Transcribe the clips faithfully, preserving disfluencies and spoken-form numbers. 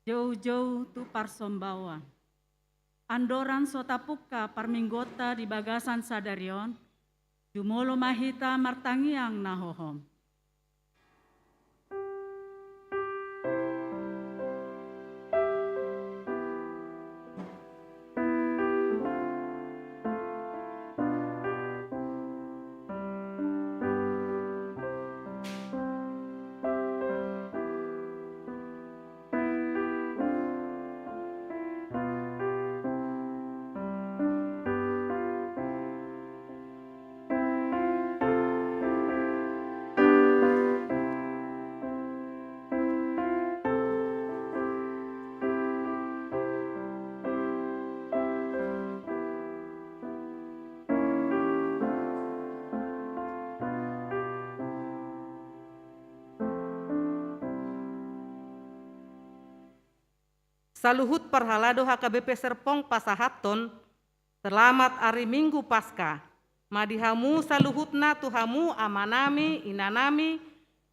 Joujou tu parsombaon. Andorang so tapungka parmingguonta di bagasan sadari on, jumolo ma hita martangiang na hohom. Saluhut parhalado H K B P Serpong pasahathon, selamat ari Minggu Paskah ma di hamu saluhutna, tu hamu amanami, inanami,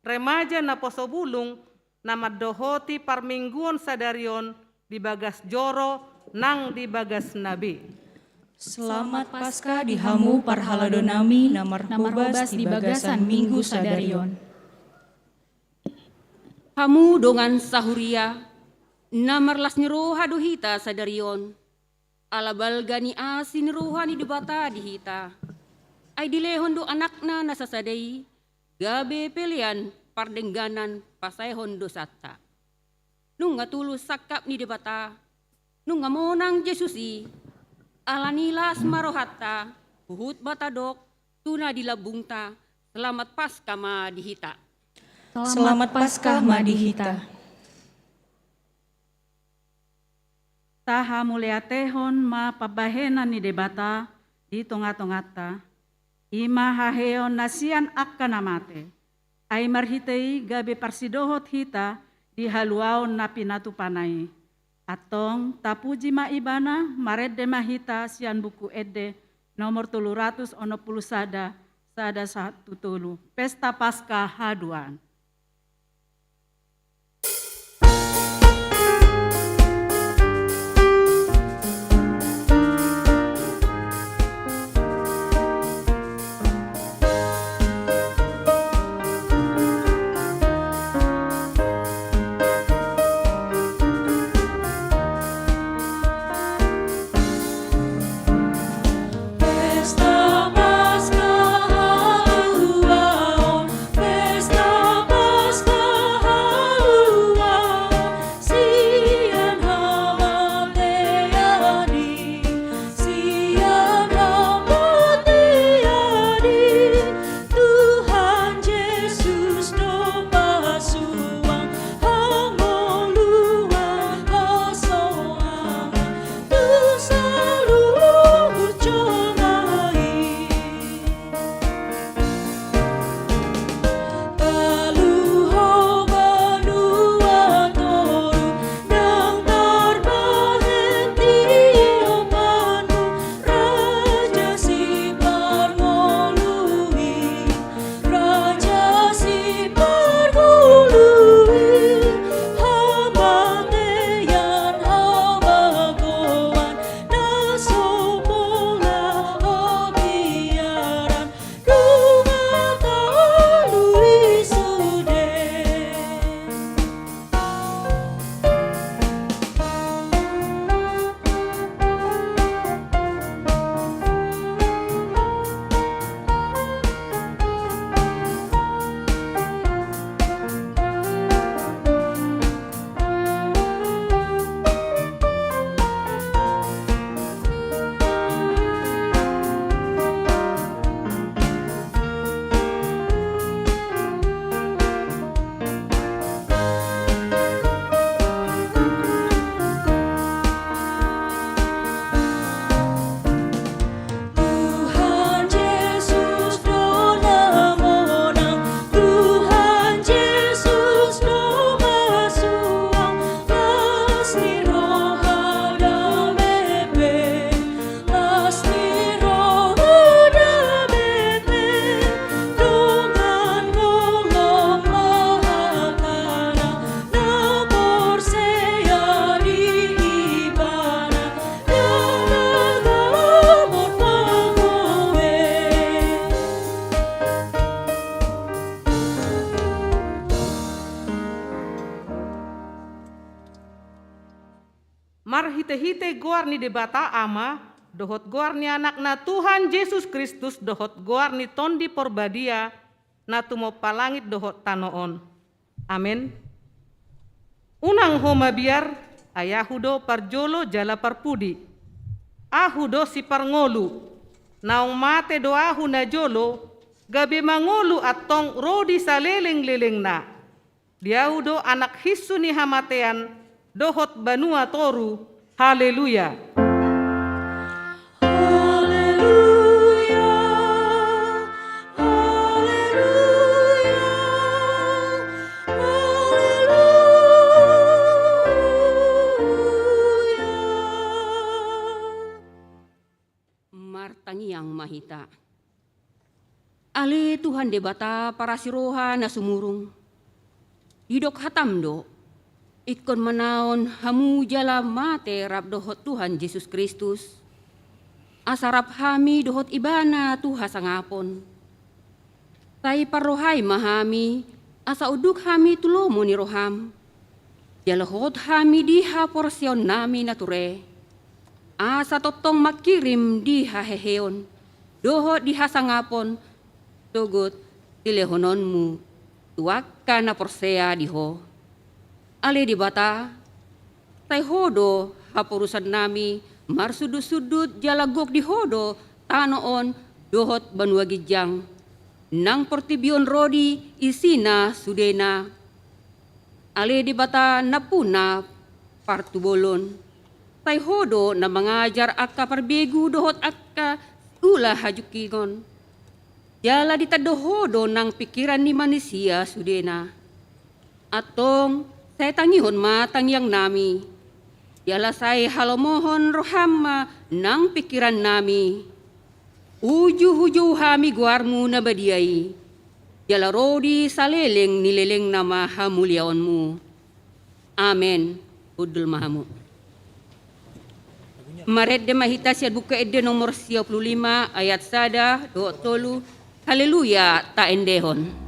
remaja naposo bulung, na mandohoti parmingguon sadari on di bagas joro nang di bagasna be. Selamat Paskah di hamu parhaladonami na marhobas di bagasan Minggu sadari on. Hamu dongan sahuria, na marlas ni roha do hita sadari on, ala balga ni asi ni roha ni Debata di hita. Ai dilehon do Anakna na sasada i gabe pelean pardengganan pasaehon dosanta. Nunga tulus sangkap ni Debata, nunga monang Jesus i, ala ni las ma rohanta, huhut ma tadok tu na di lambungta, selamat Paskah ma di hita. Selamat Paskah ma di hita. Tahamauliatehon ma pambahenan ni Debata di tongatonganta, i ma haheon na sian angka na mate. Ai marhite i gabe parsidohot hita di haluaon na pinatupana i. Antong tapuji ma Ibana, marende ma hita sian Buku Ende nomor tolu ratus onom pulu sada, sada satu tolu. Pesta Paskah haduan. Pesta Paskah haluaon, pesta Marhitehite goar ni Debata Ama, dohot goar ni Anakna Tuhan Jesus Kristus, dohot goar ni Tondi Porbadia, na tumompa langit dohot tano on. Amen. Unang ho mabiar, ai Ahu do parjolo jala parpudi. Ahu do siparngolu, naung mate do Ahu najolo, gabe mangolu antong ro di salelenglelengna. Di Ahu do anak hinsu ni hamatean, dohot banua toru. Haleluya. Haleluya, haleluya, haleluya. Martangiang ma hita. Ale Tuhan Debata parasi roha na sumurung, didok hataM do, ingkon manaon hamu jala mate rap dohot Tuhan Jesus Kristus, asa rap hami dohot Ibana tu hasangapon. Sai parrohai ma hami, asa unduk hami tu lomo ni rohaM. Jala hot hami di haporseaonnami na ture, asa tongtong mangkirim di haheheon dohot di hasangapon, sogot silehononMu tu angka na porsea di Ho. Ale Debata, sai Ho do haporusannami, marsundutsundut jala gok di Ho do tano on dohot banua ginjang, nang portibi on ro di isina sudena. Ale Debata nampuna partubolon, sai Ho do na mangajar angka parbegu dohot angka ula hajungkingon. Jala ditando Ho do nang pingkiran ni manisia sudena. Antong, sai tangihon ma tangiangnami. Jala sai halomohon rohaM ma nang pingkirannami. Uju hujou hami goarMu na badia i. Jala ro di saleleng ni lelengna ma hamuliaonMu. Amen. Hundul ma hamu. Marende ma hita sian Buku Ende nomor sia pulu lima ayat sada dohot tolu. Haleluya, taendehon.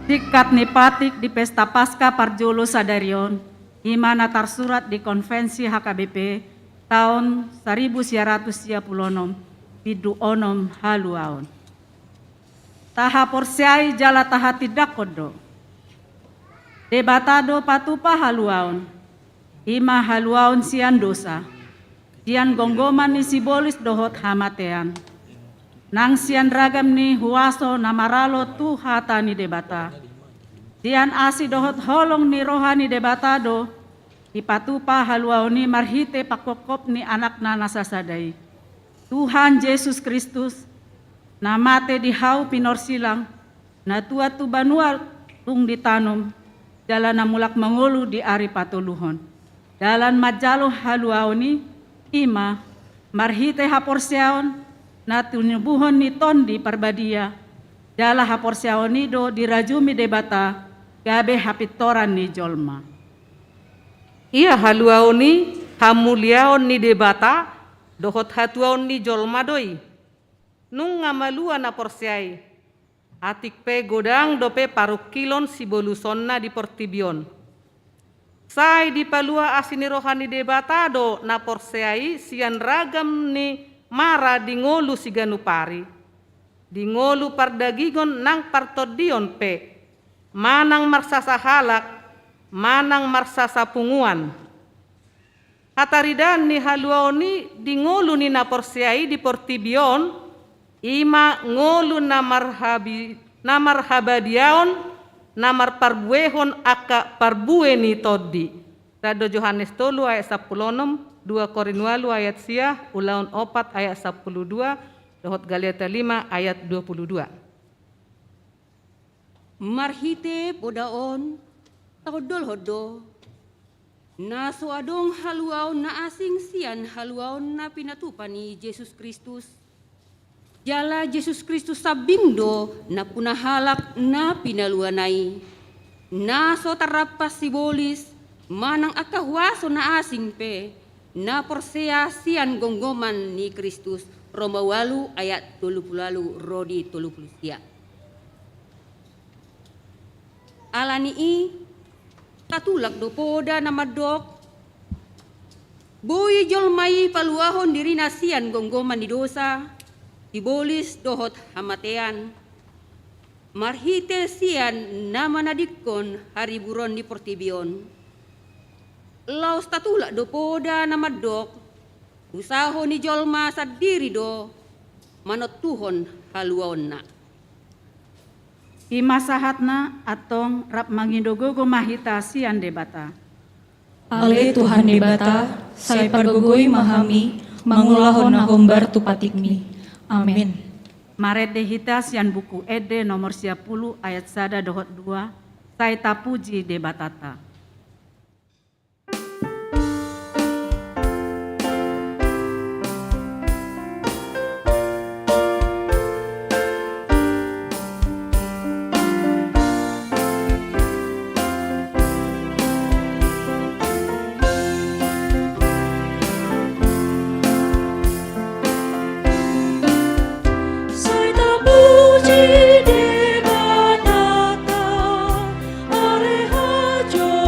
Singkat ni patik di pesta Paska parjolo sadari on, i ma na tarsurat di konvensi H K B P taon saribu sia ratus sia pulu onom, bindu onom haluaon. Tahaporseai jala tahatindangkon do. Debata do patupa haluaon, i ma haluaon sian dosa, sian gomgoman ni sibolis dohot hamatean. Nang sian ragam ni huaso na maralo tu hata ni Debata, sian asi dohot holong ni roha ni Debata do dipatupa haluaon i marhite panghophop ni Anakna na sasada i, Tuhan Jesus Kristus, na mate di hau pinorsilang, na tuat tu banua tung ditanom, jala na mulak mangolu di ari patoluhon. Dalan manjalo haluaon i, i ma marhite haporseaon na tinubuhon ni Tondi Parbadia, jala haporseaon i do dirajumi Debata gabe hapintoran ni jolma. Ia haluaon i hamuliaon ni Debata dohot hatuaon ni jolma do i. Nunga malua na porsea i, atik pe godang dope parungkilon sibolusonna di portibi on. Sai dipalua asi ni roha ni Debata do na porsea i sian ragam ni mara di ngolu siganup ari, di ngolu pardagingon nang partondion pe, manang marsasahalak, manang marsasapunguan. Hataridaan ni haluaon i di ngolu ni na porsea i di portibi on, i ma ngolu na marhabi-, na marhabadiaon, na marparbuehon angka parbue ni Tondi. Sada Johannes tolu ayat sampulu onom, dua Korin ualu ayat sia, Ulaon opat ayat sampulu dua, dohot Galatia lima ayat dua pulu dua. Marhite poda on, tahondohon do na so adong haluaon na asing sian haluaon na pinatupa ni Jesus Kristus. Jala Jesus Kristus sambing do nampuna halak na pinaluana i, na so tarrampas sibolis manang angka huaso na asing pe, na porsea sian gomgoman ni Kristus. Roma ualu ayat tolu pulu ualu ro di tolu pulu sia. Alani i, tatulak do poda na mandok, boi jolma i paluahon dirina sian gomgoman ni dosa, sibolis dohot hamatean, marhite sian na manadingkon hariburon ni portibi on. Laos tatulak do poda na mandok, usaho ni jolma sandiri do manontuhon haluaonna. I ma sahatna, antong rap mangido gogo ma hita sian Debata. Ale Tuhan Debata, sai pargogoi ma hami mangulahon na hombar tu patikmi. Amen. Marende hita sian Buku Ende nomor sia pulu ayat sada dohot dua, sai tapuji Debatanta. Sai tapuji Debatanta, ale hajo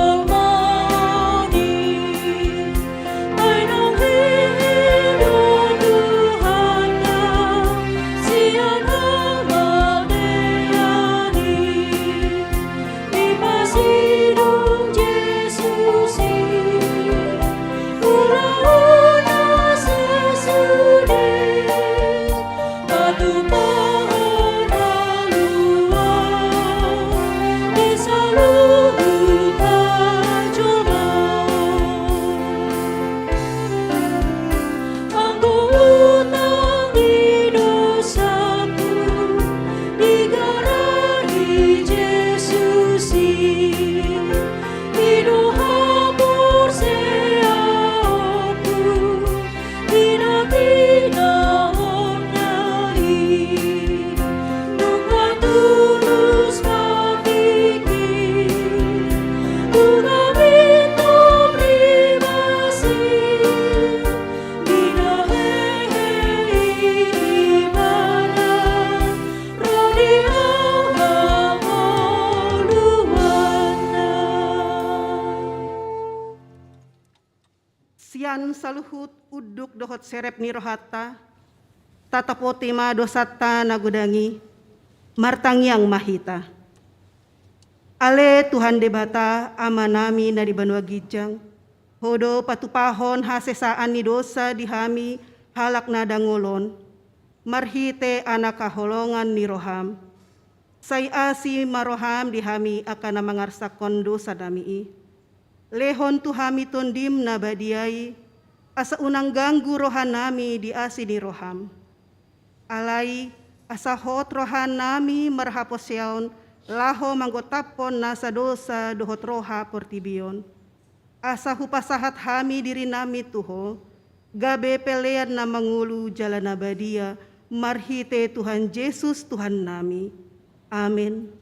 Saluhut unduk dohot serep ni rohanta, tatapoti ma dosanta na godang i, martangiang ma hita. Ale Tuhan Debata, Amanami na di banua ginjang, Ho do patupahon hasesaan ni dosa di hami halak na dangol on, marhite Anak haholongan ni roham. Sai asi ma roham di hami angka na mangarsakhon dosanami i. Lehon tu hami Tondim na badia i, asa unang ganggu rohanami di asi ni roham. Alai, asa hot rohanami marhaporseaon laho manggotaphon nasa dosa dohot roha portibi on. Asa hupasahat hami dirinami tu Ho, gabe pelean na mangolu jala na badia, marhite Tuhan Jesus Tuhannami. Amen.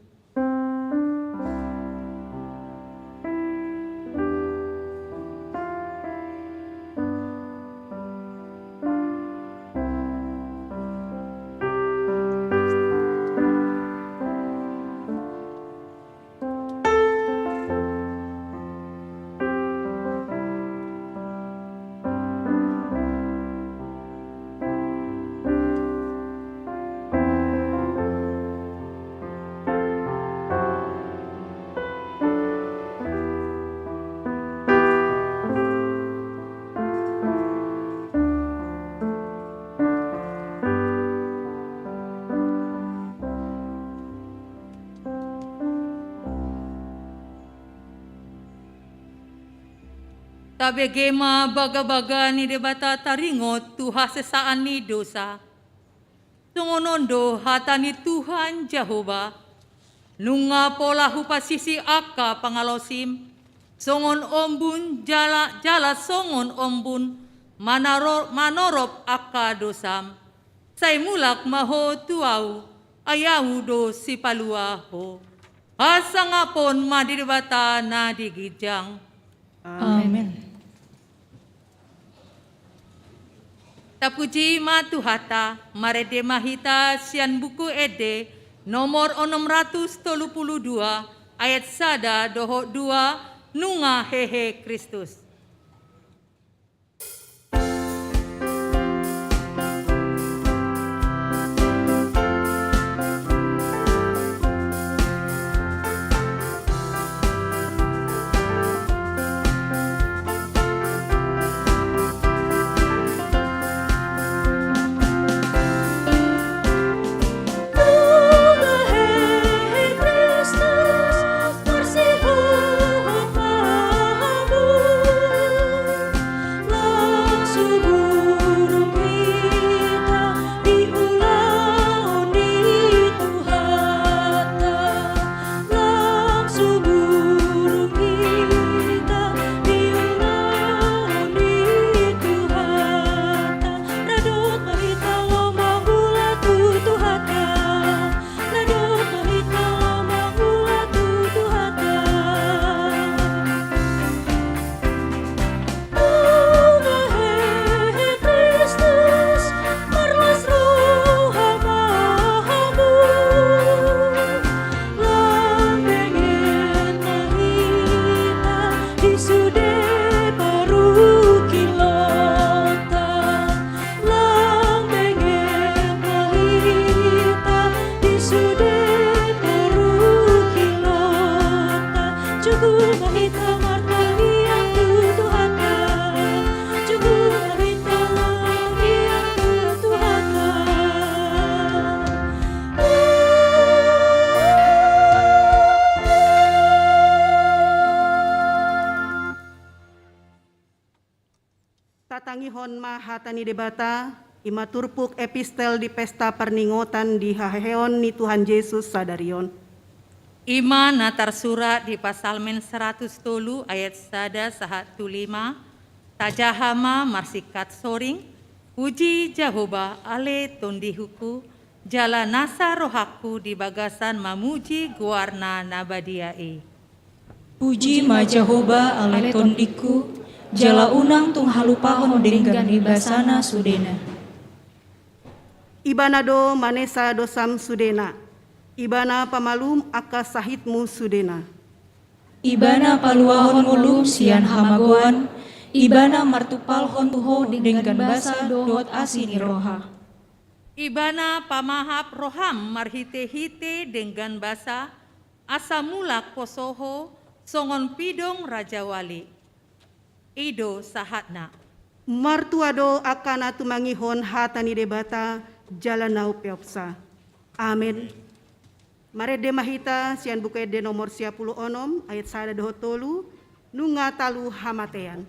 Tabege ma bagabaga ni Debata taringot tu hasesaan ni dosa. Songon on do hata ni Tuhan Jahowa: Nunga pola hupasisi angka pangalaosim, songon ombun jala, jala songon ombun manaro-, manorop angka dosam. Sai mulak ma ho tu Ahu, ai Ahu do Sipalua ho. Hasangapon ma di Debata na di ginjang. Amen. Tapuji ma Tuhanta, marende ma hita sian Buku Ende nomor onom ratus tolu pulu dua, ayat sada dohot dua: Nunga hehe Kristus. Lang benget ma hita di sude parungkilonta, cukup ma hita martangiang tu Tuhanta, cukup ma hita martangiang tu Tuhanta. Tatangihon ma hata ni Debata, i ma turpuk epistel di pesta parningotan di haheheon ni Tuhan Jesus sadari on. I ma na tarsurat di Psalmen saratus tolu ayat sada sahat tu lima: Tajaha ma marsingkat soring, puji Jahowa ale tondihonku, jala nasa rohangku di bagasan mamuji goarna na badia i. Puji ma Jahowa ale tondingku, jala unang tung halupahon denggan ni basana sudena. Ibana do manesa dosam sudena, Ibana pamalum angka sahitmu sudena. Ibana paluahon ngolum sian hamagoan, Ibana martumpalhon tu ho denggan basa dohot asi ni roha. Ibana pamahap roham marhite-hite denggan basa, asa mulak poso ho songon pidong rajawali. I do sahatna. Martua do angka na tumangihon hata ni Debata jala na umpeopsa. Amen. Marende ma hita sian Buku Ende nomor sia pulu onom, ayat sada dohot tolu, nunga talu hamatean.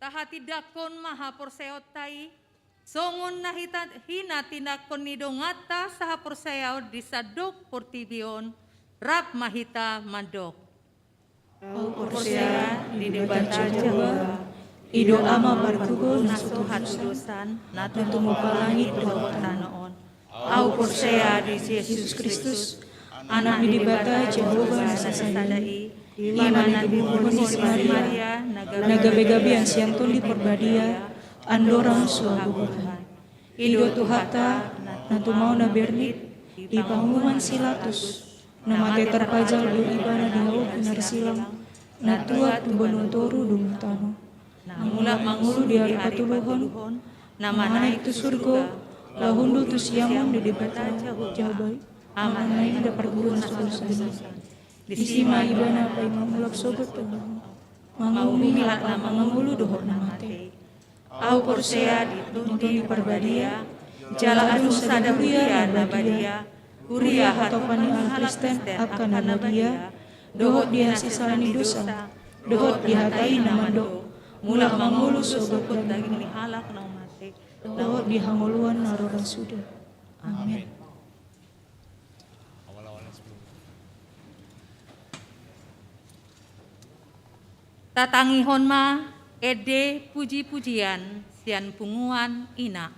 Tahatindangkon ma haporseaonta i, songon na hita-, hinatindangkon ni donganta sahaporseaon di sandok portibi on, rap ma hita mandok. Ahu porsea di Debata Jahowa, i do Ama partoguon na so hatudosan, na tumompa langit dohot tano on. Ahu porsea di Jesus Kristus, Anak ni Debata Jahowa na sasada i, i ma na dibohon ni si Maria, na gabe-gabean sian Tondi Parbadia, andorang so hagogotan. I do Tuhanta, na tumaon na bernit, di panguhuman si Pilatus, na mate tarpajal do ibana di hau pinarsilang, na tuat tu banua toru dung tano. Na mulak mangolu di ari patoluhon, na manaek tu surgo, laho hundul tu siamun ni Debata Jahowa i, Ama na inda parguru na so dosa. Disi ma ibana paima mulak sogot tu banua, manguhumi halak na mangolu dohot na mate. Ahu porsea di Tondi Parbadia, jala adong sada huria na badia, huria hatopan ni halak Kristen angka na badia, dohot di hasesaan ni dosa, dohot di hata i na mandok, mulak mangolu sogot daging ni halak na mate, dohot di hangoluan na rora suda. Amen. Tatangihon ma ende puji-pujian sian punguan ina.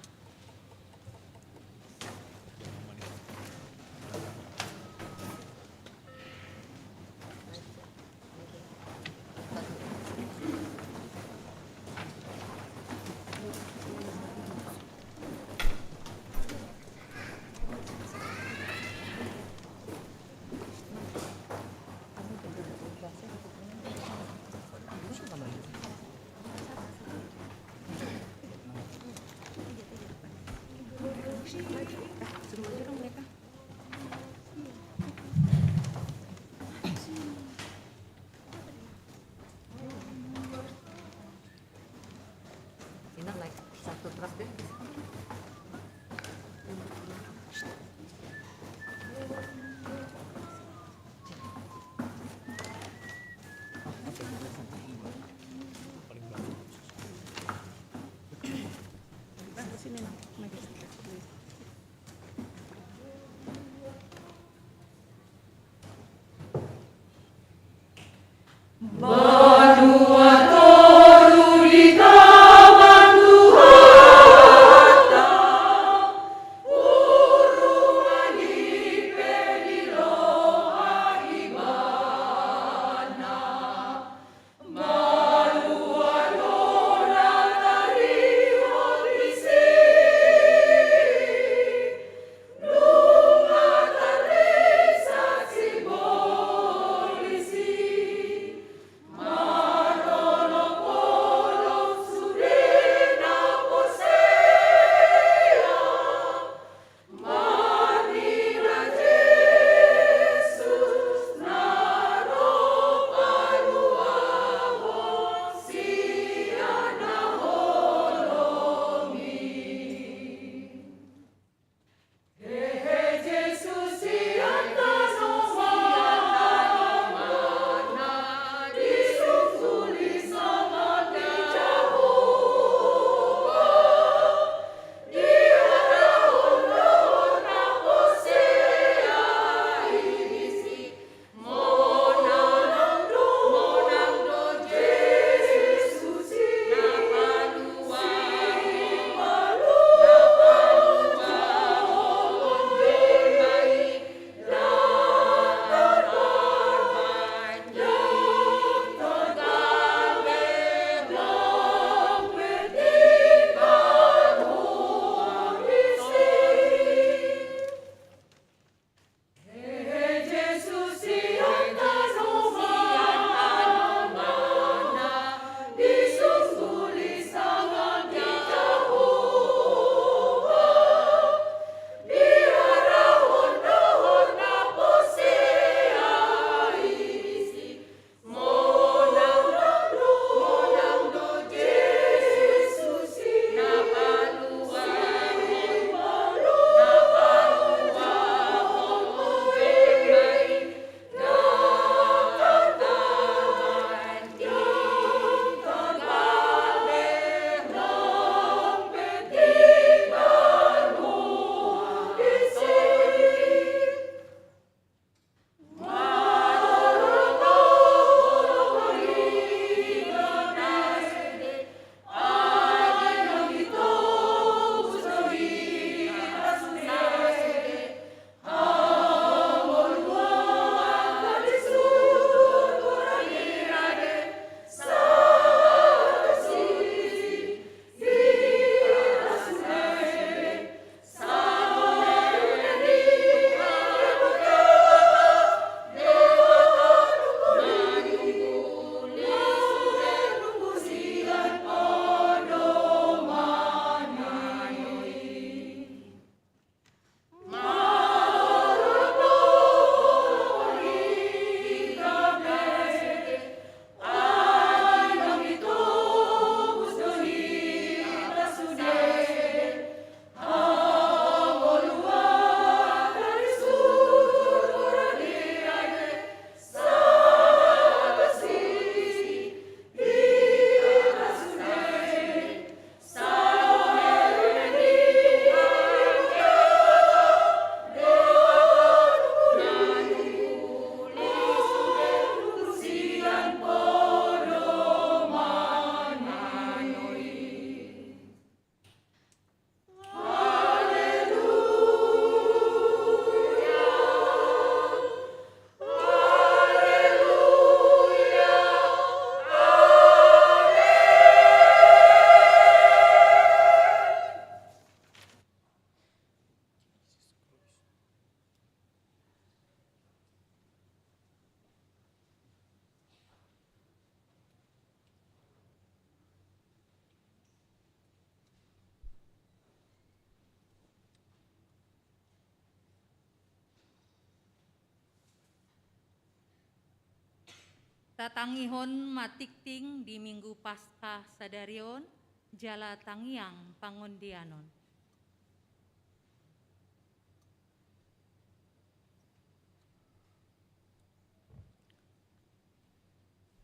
Tatangihon ma tingting di Minggu Paskah sadari on, jala tangiang pangondianon.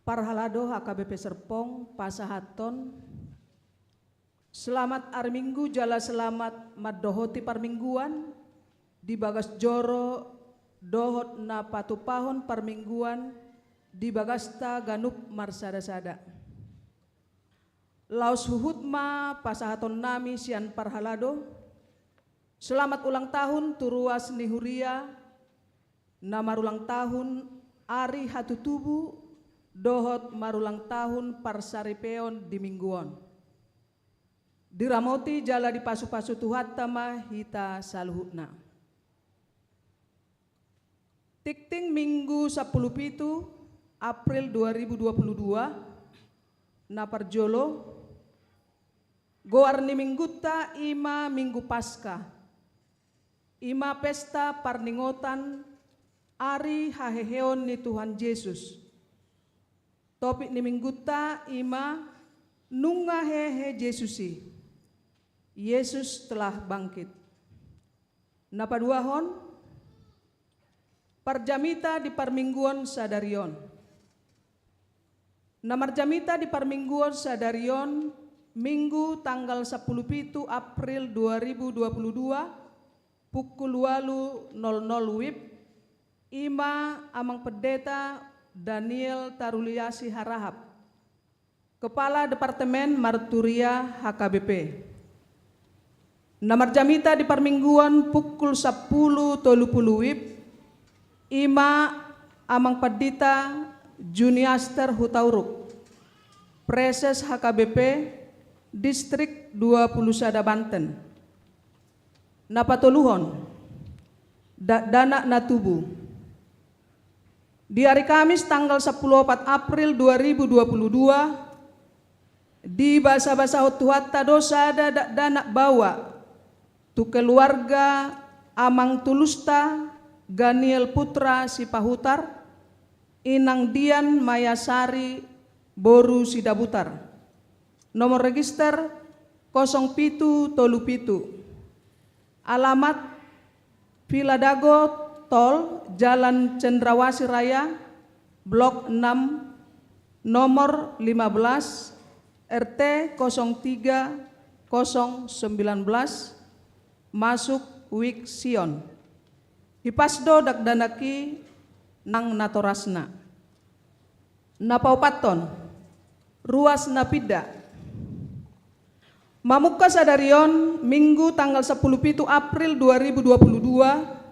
Parhalado H K B P Serpong pasahathon selamat ari Minggu jala selamat mandohoti parmingguan di bagas joro dohot na patupahon parmingguan di bagasta ganup marsada-sada. Laos huhut ma pasahatonnami sian parhalado selamat ulang tahun tu ruas ni huria na marulang tahun ari hatutubu dohot marulang tahun parsaripeon di Minggu on. Diramoti jala dipasupasu Tuhanta ma hita saluhutna. Tingting Minggu sampulu pitu April dua ribu dua puluh dua, na parjolo, goar ni Minggunta i ma Minggu Paskah, i ma pesta parningotan ari haheheon ni Tuhan Jesus. Topik ni Minggunta i ma nunga hehe Jesus i. Yesus telah bangkit. Na paduahon, parjamita di parmingguon sadari on. Na marjamita di parmingguon sadari on, Minggu tanggal sampulu pitu April dua ribu dua puluh dua, pukul ualu nol nol wib, i ma Amang Pendeta Daniel Taruliasi Harahap, Kepala Departemen Marturia H K B P. Na marjamita di parmingguon pukul sampulu tolu pulu wib, i ma Amang Pandita Juniaster Hutauruk, Praeses H K B P Distrik dua pulu sada Banten. Na patoluhon, dakdanak na tubu. Di ari Kamis tanggal sampulu opat April dua ribu dua puluh dua, dibasabasahon Tuhanta do sada dakdanak baoa tu keluarga Amang Tulusta Ganiel Putra Sipahutar, Inang Dian Mayasari boru Sidabutar. Nomor register kosong pitu tolu pitu. Alamat Villa Dago Tol, Jalan Cendrawasih Raya, Blok enam, nomor lima belas, R T kosong tiga kosong sembilan belas, masuk Wik Sion. Hipas do dakdanak i nang natorasna. Na paopathon, ruas na pinda. Mamungka sadari on, Minggu tanggal sampulu pitu April dua ribu dua puluh dua,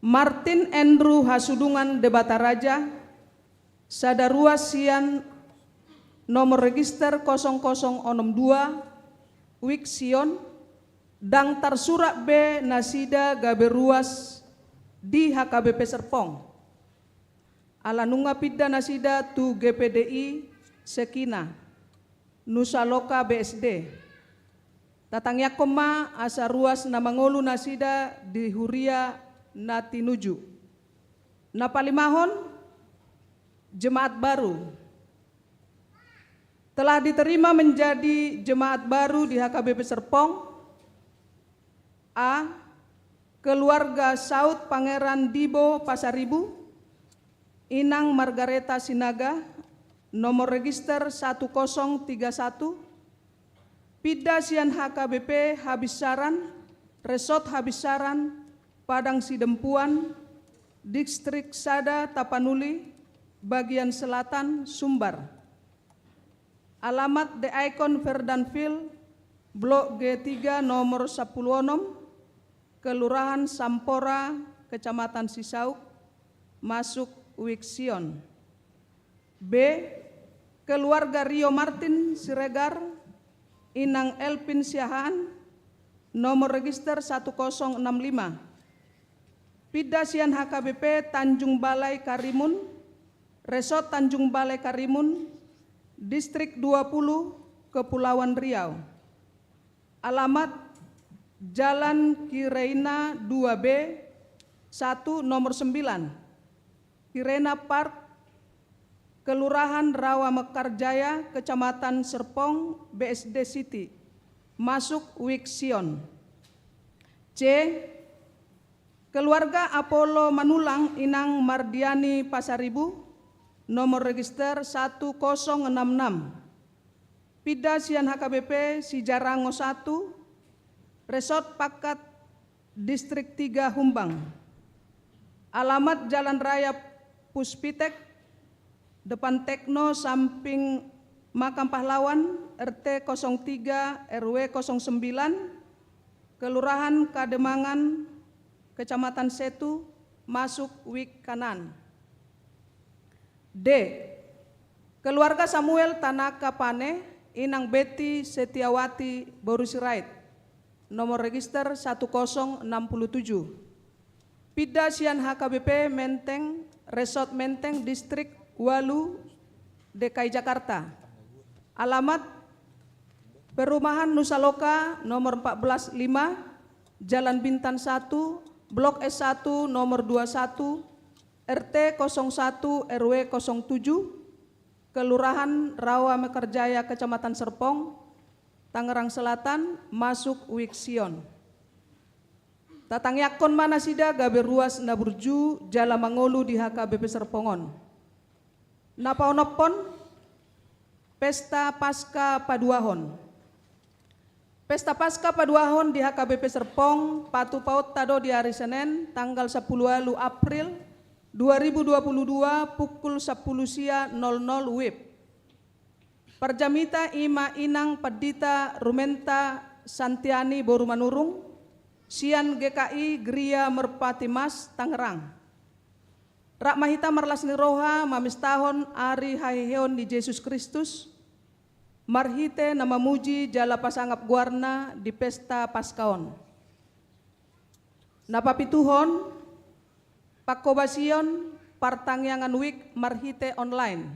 Martin Andrew Hasudungan Debata Raja, sada ruas sian nomor register kosong kosong onom dua, Wik Sion, ndang tarsurat be nasida gabe ruas di H K B P Serpong. Ala nunga pinda nasida tu G P D I Sekina, Nusa Loka B S D. Tatangiangkon ma asa ruas na mangolu nasida di huria na tinuju. Na palimahon, jemaat baru. Telah diterima menjadi jemaat baru di H K B P Serpong, A, keluarga Saud Pangeran Dibo Pasaribu, Inang Margareta Sinaga, nomor register satu kosong tiga satu, pinda sian H K B P Habinsaran, Resort Habinsaran, Padang Sidempuan, Distrik sada Tapanuli, bagian selatan, Sumbar. Alamat The Icon Ferdinand Field, Blok G tiga nomor sampulu onom, Kelurahan Sampora, Kecamatan Sisauk, masuk Wik Sion. B, keluarga Rio Martin Siregar, Inang Elvin Siahaan, nomor register satu kosong enam lima. Pinda sian H K B P Tanjung Balai Karimun, Resort Tanjung Balai Karimun, Distrik dua puluh, Kepulauan Riau. Alamat Jalan Kireina dua B satu nomor sembilan, Kireina Park, Kelurahan Rawa Mekarjaya, Kecamatan Serpong, B S D City, masuk Wik Sion. C. Keluarga Apollo Manulang, Inang Mardiani Pasaribu, nomor register satu kosong enam enam. Pinda sian H K B P Sijarango satu, Resort Pangkat, Distrik tiga Humbang. Alamat Jalan Raya Puspitek, depan Tekno, samping Makam Pahlawan, R T kosong tiga, R W kosong sembilan, Kelurahan Kademangan, Kecamatan Setu, masuk Wik Kanan. D. Keluarga Samuel Tanaka Pane, Inang Betty Setiawati boru Sirait, nomor register satu kosong enam puluh tujuh. Pinda sian H K B P Menteng, Resort Menteng, Distrik walu, D K I Jakarta. Alamat Perumahan Nusa Loka, nomor empat belas lima, Jalan Bintang satu, Blok S satu, nomor dua satu, R T kosong satu, R W kosong tujuh, Kelurahan Rawa Mekarjaya, Kecamatan Serpong, Tangerang Selatan, masuk Wik Sion. Tatangiangkon ma nasida gabe ruas na burju jala mangolu di H K B P Serpong on. Na paonomhon, Pesta Paska Paduahon. Pesta Paska Paduahon di H K B P Serpong patupaonta do di ari Senen, tanggal sampulu ualu April dua ribu dua puluh dua, pukul sampulu sia nol nol W I B. Parjamita i ma Inang Pandita Rumenta Santiani boru Manurung, sian G K I Gria Merpati Mas, Tangerang. Rap ma hita marlas ni roha mamestahon ari haheheon ni Jesus Kristus, marhite na mamuji jala pasangap goarna di Pesta Paska on. Na papituhon, pangkobasion partangiangan Wik marhite online.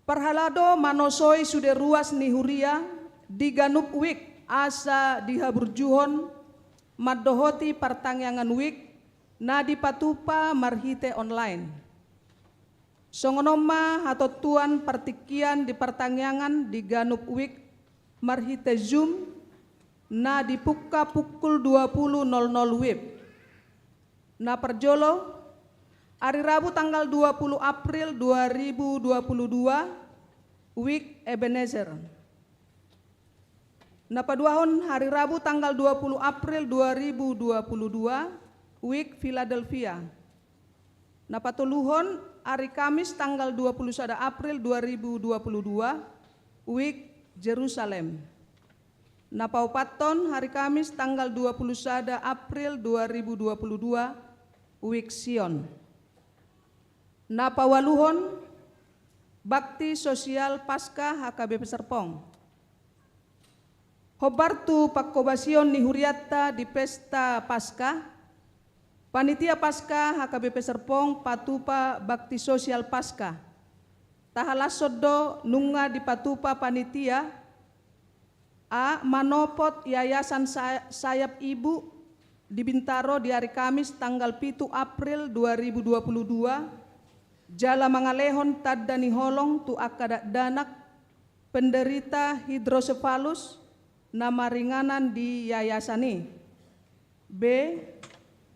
Parhalado manosoi sude ruas ni huria di ganup Wik asa dihaburjuhon mandohoti partangiangan Wik na dipatupa marhite online. Songon on ma hatontuan partingkian di partangiangan di ganup Wik marhite Zoom na dipungka pukul dua puluh nol nol W I B. Na parjolo, ari Rabu tanggal dua puluh April dua ribu dua puluh dua, Wik Ebenezer. Na paduahon, ari Rabu tanggal dua puluh April dua ribu dua puluh dua, Wik Philadelphia. Na patoluhon, ari Kamis tanggal dua puluh sada April dua ribu dua puluh dua, Wik Jerusalem. Na paopathon, ari Kamis tanggal dua puluh sada April dua ribu dua puluh dua, Wik Sion. Na paualuhon, bakti sosial Paska H K B P Serpong. Hombar tu pangkobasion ni hurianta di Pesta Paska, Panitia Paska H K B P Serpong patupa bakti sosial Paska. Tahalashon do nunga dipatupa panitia, a, manopot Yayasan Sa-, Sayap Ibu di Bintaro di ari Kamis tanggal pitu April dua ribu dua puluh dua, jala mangalehon tanda ni holong tu angka dakdanak penderita hidrosefalus na maringanan di yayasan i. B.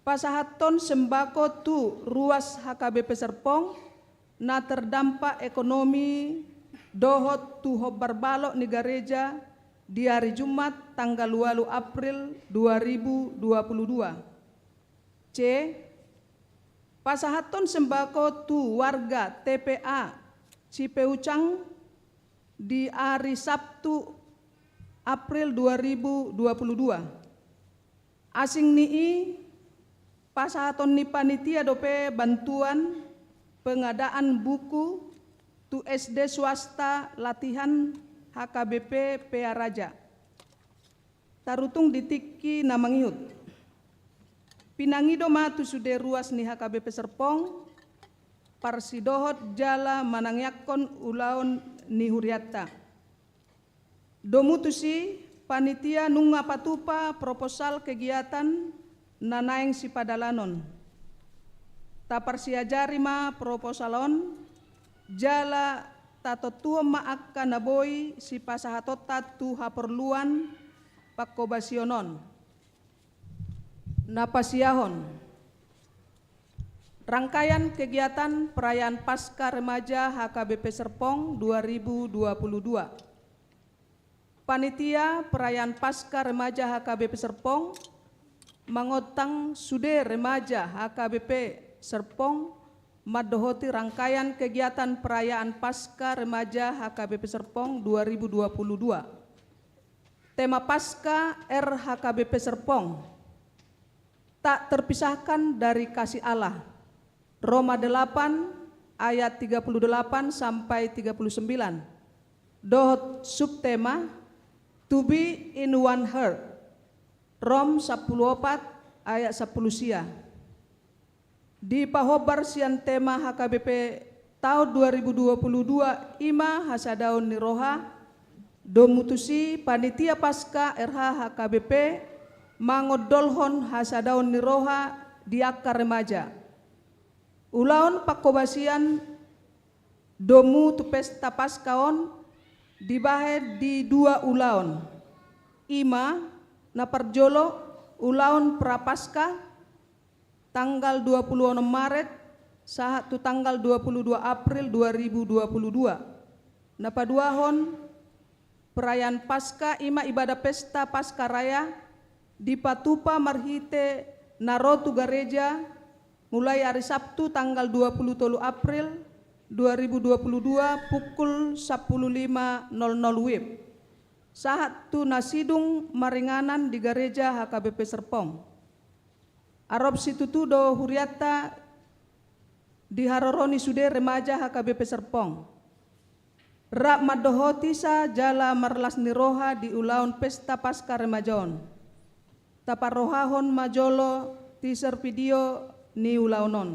Pasahathon sembako tu ruas H K B P Serpong na terdampak ekonomi dohot tu hombar balok ni gareja di ari Jumat tanggal ualu April dua ribu dua puluh dua. C. Pasahathon sembako tu warga T P A Cipeucang di ari Sabtu, April dua ribu dua puluh dua. Asing ni i, pasahaton ni panitia dope bantuan pengadaan buku tu S D swasta latihan H K B P Pearaja. Tarutung di tingki na mangihut. Pinangido ma tu sude ruas ni H K B P Serpong parsidohot jala manangiangkon ulaon ni hurianta. Domu tusi, panitia nunga patupa proposal kegiatan na naeng sipadalanon. Taparsiajari ma proposal on, jala tatontuhon ma angka na boi sipasahatonta tu haporluan pangkobasion on. Na pasiahon. Rangkaian kegiatan perayaan Paskah Remaja H K B P Serpong dua ribu dua puluh dua. Panitia perayaan Paskah Remaja H K B P Serpong mangontang sude remaja H K B P Serpong mandohoti rangkaian kegiatan perayaan Paskah Remaja H K B P Serpong dua ribu dua puluh dua. Tema Paskah R H K B P Serpong, tak terpisahkan dari kasih Allah. Roma delapan ayat tiga puluh delapan sampai tiga puluh sembilan. Dohot subtema, To be in one heart. Rom sampulu opat ayat sampulu sia. Dipahombar sian tema H K B P taon dua ribu dua puluh dua i ma hasadaon ni roha, domu tusi panitia Paskah R H H K B P mangondolhon hasadaon ni roha di angka remaja. Ulaon pangkobasion domu tu pesta Paskah on dibahen di dua ulaon. I ma, na parjolo, ulaon Prapaskah, tanggal dua puluh onom Maret sahat tu tanggal dua puluh dua April dua ribu dua puluh dua. Na paduahon, perayaan Paskah i ma ibadah pesta Paskah Raya dipatupa marhite na ro tu gareja mulai ari Sabtu tanggal dua puluh tolu April dua ribu dua puluh dua pukul sampulu lima nol nol W I B sahat tu na sidung maringanan di gareja H K B P Serpong. Arop situtu do hurianta di haroro ni sude remaja H K B P Serpong. Rap mandohoti sa jala marlas ni roha di ulaon pesta Paskah remaja on. Taparrohahon ma jolo teaser video ni ulaon on.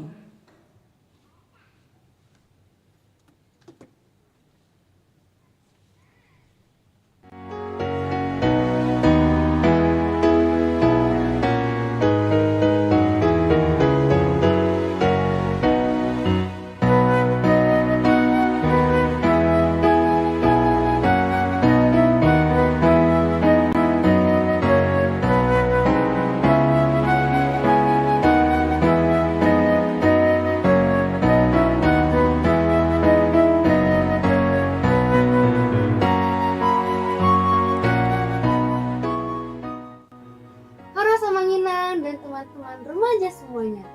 Halo Samanginang dan teman-teman remaja semuanya.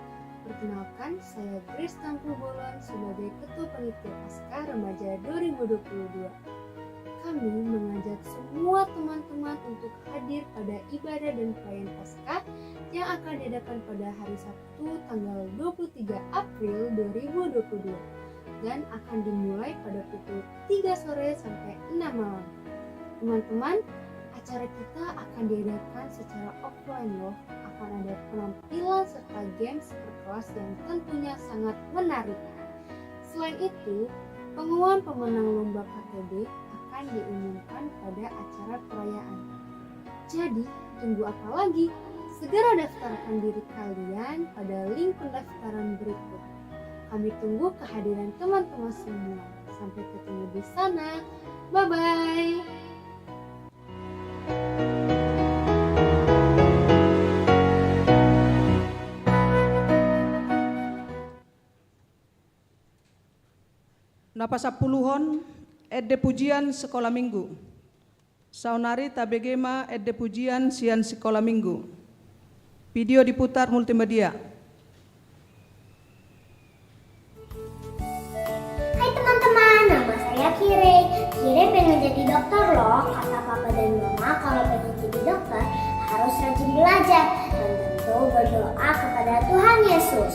Perkenalkan, saya Grace Tangku Bolon sebagai Ketua Panitia Paskah Remaja dua ribu dua puluh dua. Kami mengajak semua teman-teman untuk hadir pada ibadah dan perayaan Paskah yang akan diadakan pada hari Sabtu tanggal dua puluh tiga April dua ribu dua puluh dua dan akan dimulai pada pukul tiga sore sampai enam malam. Teman-teman, acara kita akan diadakan secara offline loh. Akan ada penampilan serta games per kelas yang tentunya sangat menarik. Selain itu, pengumuman pemenang lomba K T B akan diumumkan pada acara perayaan. Jadi, tunggu apa lagi? Segera daftarkan diri kalian pada link pendaftaran berikut. Kami tunggu kehadiran teman-teman semua. Sampai ketemu di sana. Bye-bye. Na pasampuluhon, ende pujian sekolah minggu. Saonari tabege ma ende pujian sian sekolah minggu. Video diputar multimedia. Hai teman-teman, nama saya Kire. Kire pengen jadi dokter loh. Kata papa dan mama kalau pengen jadi dokter harus rajin belajar dan tentu berdoa kepada Tuhan Yesus.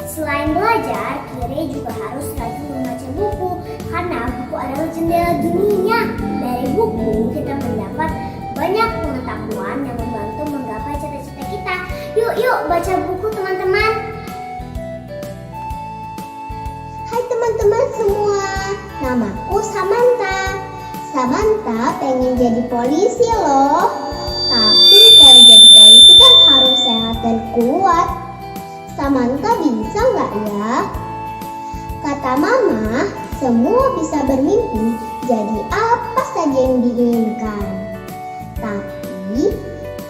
Selain belajar, Kire juga harus rajin membaca buku karena buku adalah jendela dunia. Dari buku kita mendapat banyak pengetahuan yang membantu menggapai cita-cita kita. Yuk, yuk baca buku teman-teman. Hai teman-teman semua, namaku Samantha. Samantha pengen jadi polisi loh. Tapi kalau jadi polisi kan harus sehat dan kuat. Teman-teman, bisa nggak ya? Kata Mama, semua bisa bermimpi jadi apa saja yang diinginkan. Tapi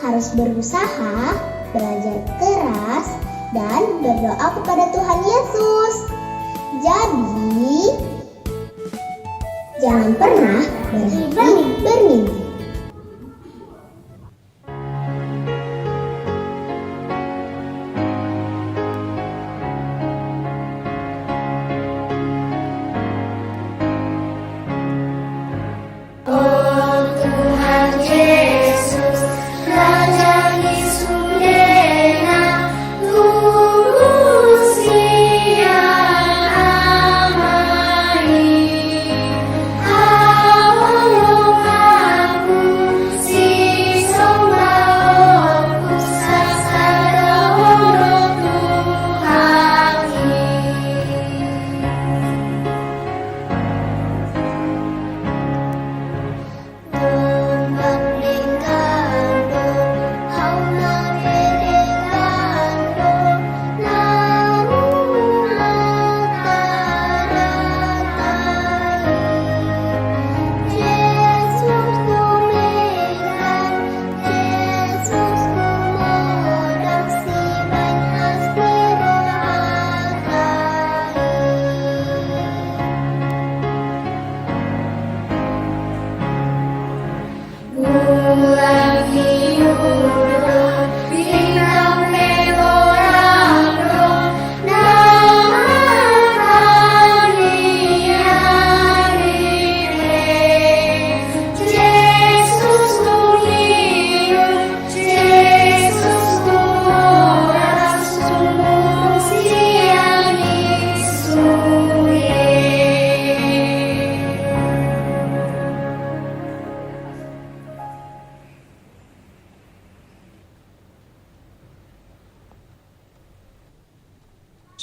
harus berusaha, belajar keras, dan berdoa kepada Tuhan Yesus. Jadi, jangan pernah berhenti bermimpi.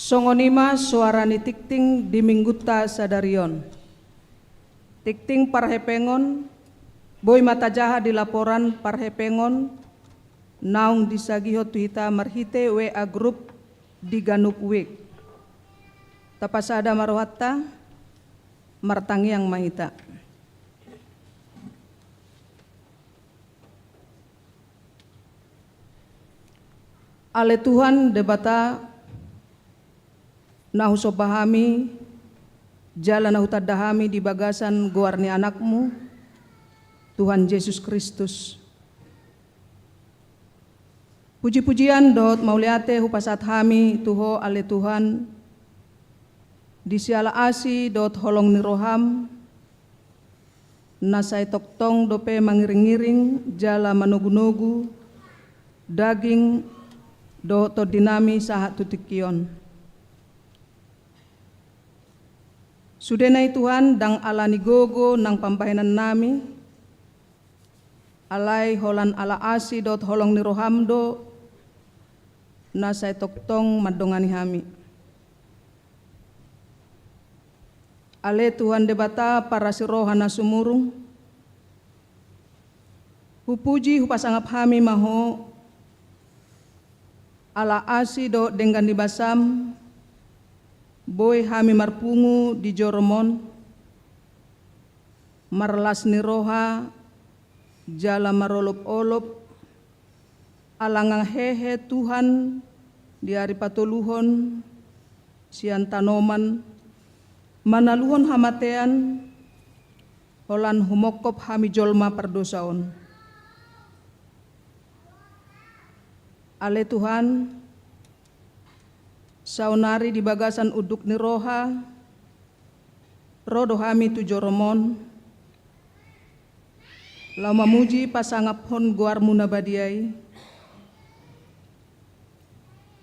Songon i ma soara ni tingting di Minggunta sadari on. Tingting parhepengon, boi ma tajaha di laporan parhepengon naung disagihon tu hita marhite W A grup di ganup wijk. Tapasada ma rohanta, martangiang ma hita. Ale Tuhan Debata, na husomba hami jala na hutanda hami di bagasan goar ni Anakmu, Tuhan Jesus Kristus. Puji-pujian dohot mauliate hupasahat hami tu Ho, ale Tuhan, di siala asi dohot holong ni roham, na sai tongtong dope mangiring-iring jala manogu-nogu daging dohot tondinami sahat tu tingki on. Sudena i Tuhan, ndang ala ni gogo nang pambahenannami, alai holan ala asi dohot holong ni roham do na sai tongtong mandongani hami. Ale Tuhan Debata parasi roha na sumurung, hupuji hupasangap hami ma Ho, ala asi dohot denggan ni basam, boi hami marpungu di jorom on, marlas ni roha, jala marolop-olop, ala nunga hehe Tuhan di ari patoluhon sian tanoman, manaluhon hamatean, holan humongkop hami jolma pardosa on. Ale Tuhan, saonari di bagasan unduk ni roha, ro do hami tu jorom on, laho mamuji pasangaphon goarmu na badia i.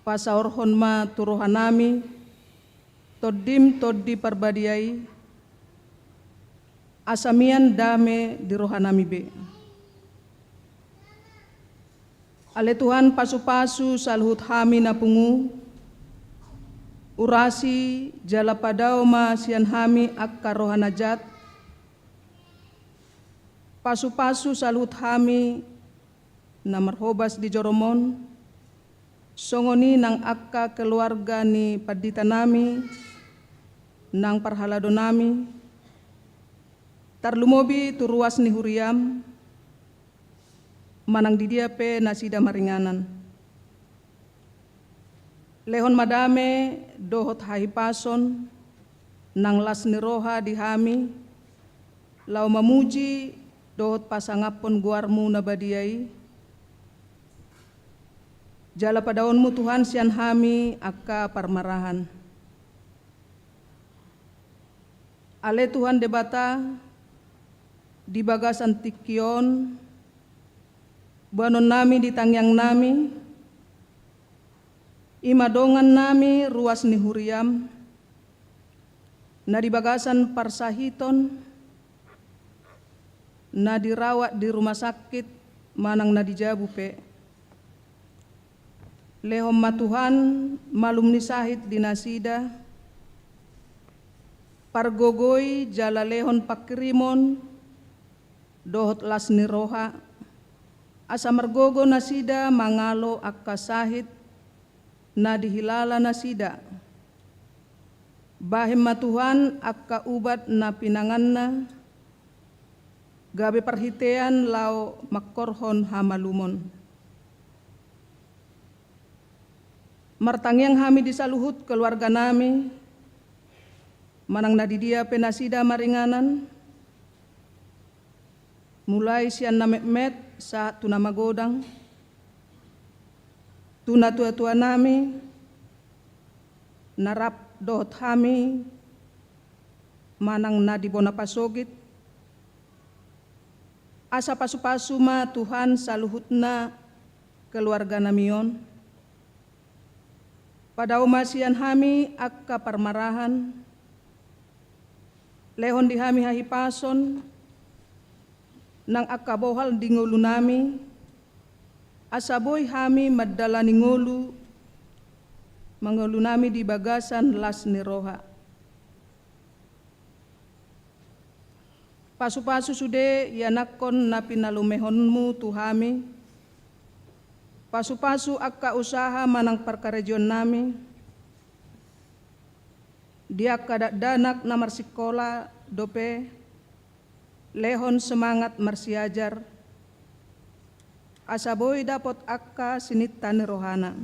Pasaorhon ma tu rohanami Tondim Tondi Parbadia i, asa mian dame di rohanami be. Ale Tuhan, pasu-pasu saluhut hami na pungu, urasi jala padao ma sian hami angka roha na jat, pasu-pasu saluhut hami na marhobas di jorom on, Songon i nang angka keluarga ni pandita nami, nang parhalado nami, tarlumobi tu ruas ni huriam, manang di dia pe nasida maringanan. Lehon ma dame dohot hahipason, nang las ni roha di hami, laho mamuji dohot pasangaphon goarmu na badia i, jala padaonmu Tuhan sian hami angka parmarahan. Ale Tuhan Debata, di bagasan tingki on, boanon nami di tangiang nami, i ma dongan nami ruas ni huriam, na di bagasan parsahiton, na dirawat di rumah sakit, manang na di jabu pe. Lehon ma Tuhan malum ni sahit di nasida, pargogoi jala lehon pangkirimon dohot las ni roha, asa margogo nasida mangalo angka sahit na dihilala nasida. Bahen ma Tuhan angka ubat na pinanganna, gabe parhitean laho mangkorhon hamalumon. Martangiang hami di saluhut keluarga nami, manang na di dia pe nasida maringanan, mulai sian na metmet sahat tu na magodang, tu natuatua nami, na rap dohot hami, manang na di bona pasogit, asa pasupasu ma Tuhan saluhutna keluarga nami on. Padao ma sian hami angka parmarahan, lehon di hami hahipason, nang angka bohal di ngolu nami, asa boi hami mandalani ngolu, mangolu nami di bagasan las ni roha. Pasupasu sude ianakkon na pinalumehonmu tu hami. Pasupasu angka usaha manang parkarejoan nami. Di angka dakdanak na marsikola dope, lehon semangat marsiajar, asa boi dapot angka sininta ni rohana.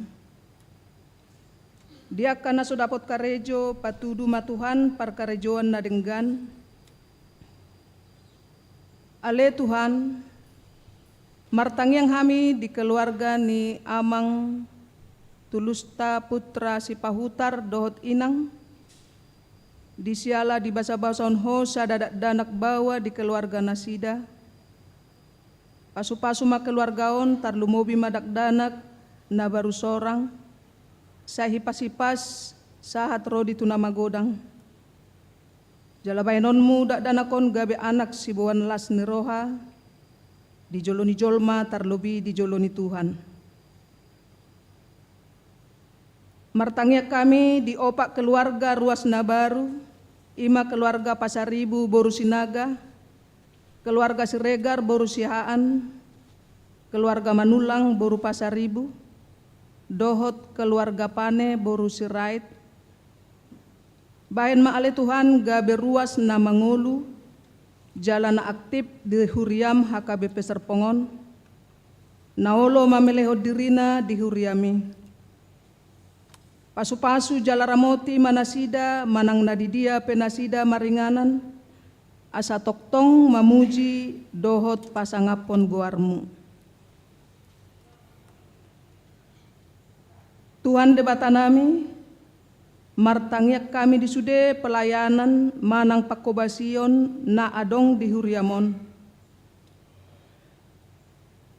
Di angka na so dapot karejo, patudu ma Tuhan parkarejoan na denggan. Ale Tuhan, martangiang hami di keluarga ni Amang Tulusta Putra Sipahutar dohot Inang, di siala dibasabasahon Ho sada dakdanak baoa di keluarga nasida. Pasupasu ma keluarga on, tarlumobi ma dakdanak na baru sorang, sai hipashipas sahat ro di tu na magodang. Jala bahenonmu dakdanak on gabe anak siboan las ni roha di jolo ni jolma, tarlobi di jolo ni Tuhan. Martangiang hami di opat keluarga ruas na baru, i ma keluarga Pasaribu boru Sinaga, keluarga Siregar boru Sihaan, keluarga Manullang boru Pasaribu, dohot keluarga Pane boru Sirait. Bahen ma ale Tuhan gabe ruas na mangolu, jala na aktip di huriam H K B P Serpong on, na olo mamelehon dirina di huriam i. Pasupasu jala ramoti ma nasida manang na di dia pe nasida maringanan, asa tongtong mamuji dohot pasangaphon goarmu. Tuhan Debata nami, martangiang hami di sude pelayanan manang pangkobasion na adong di huriam on.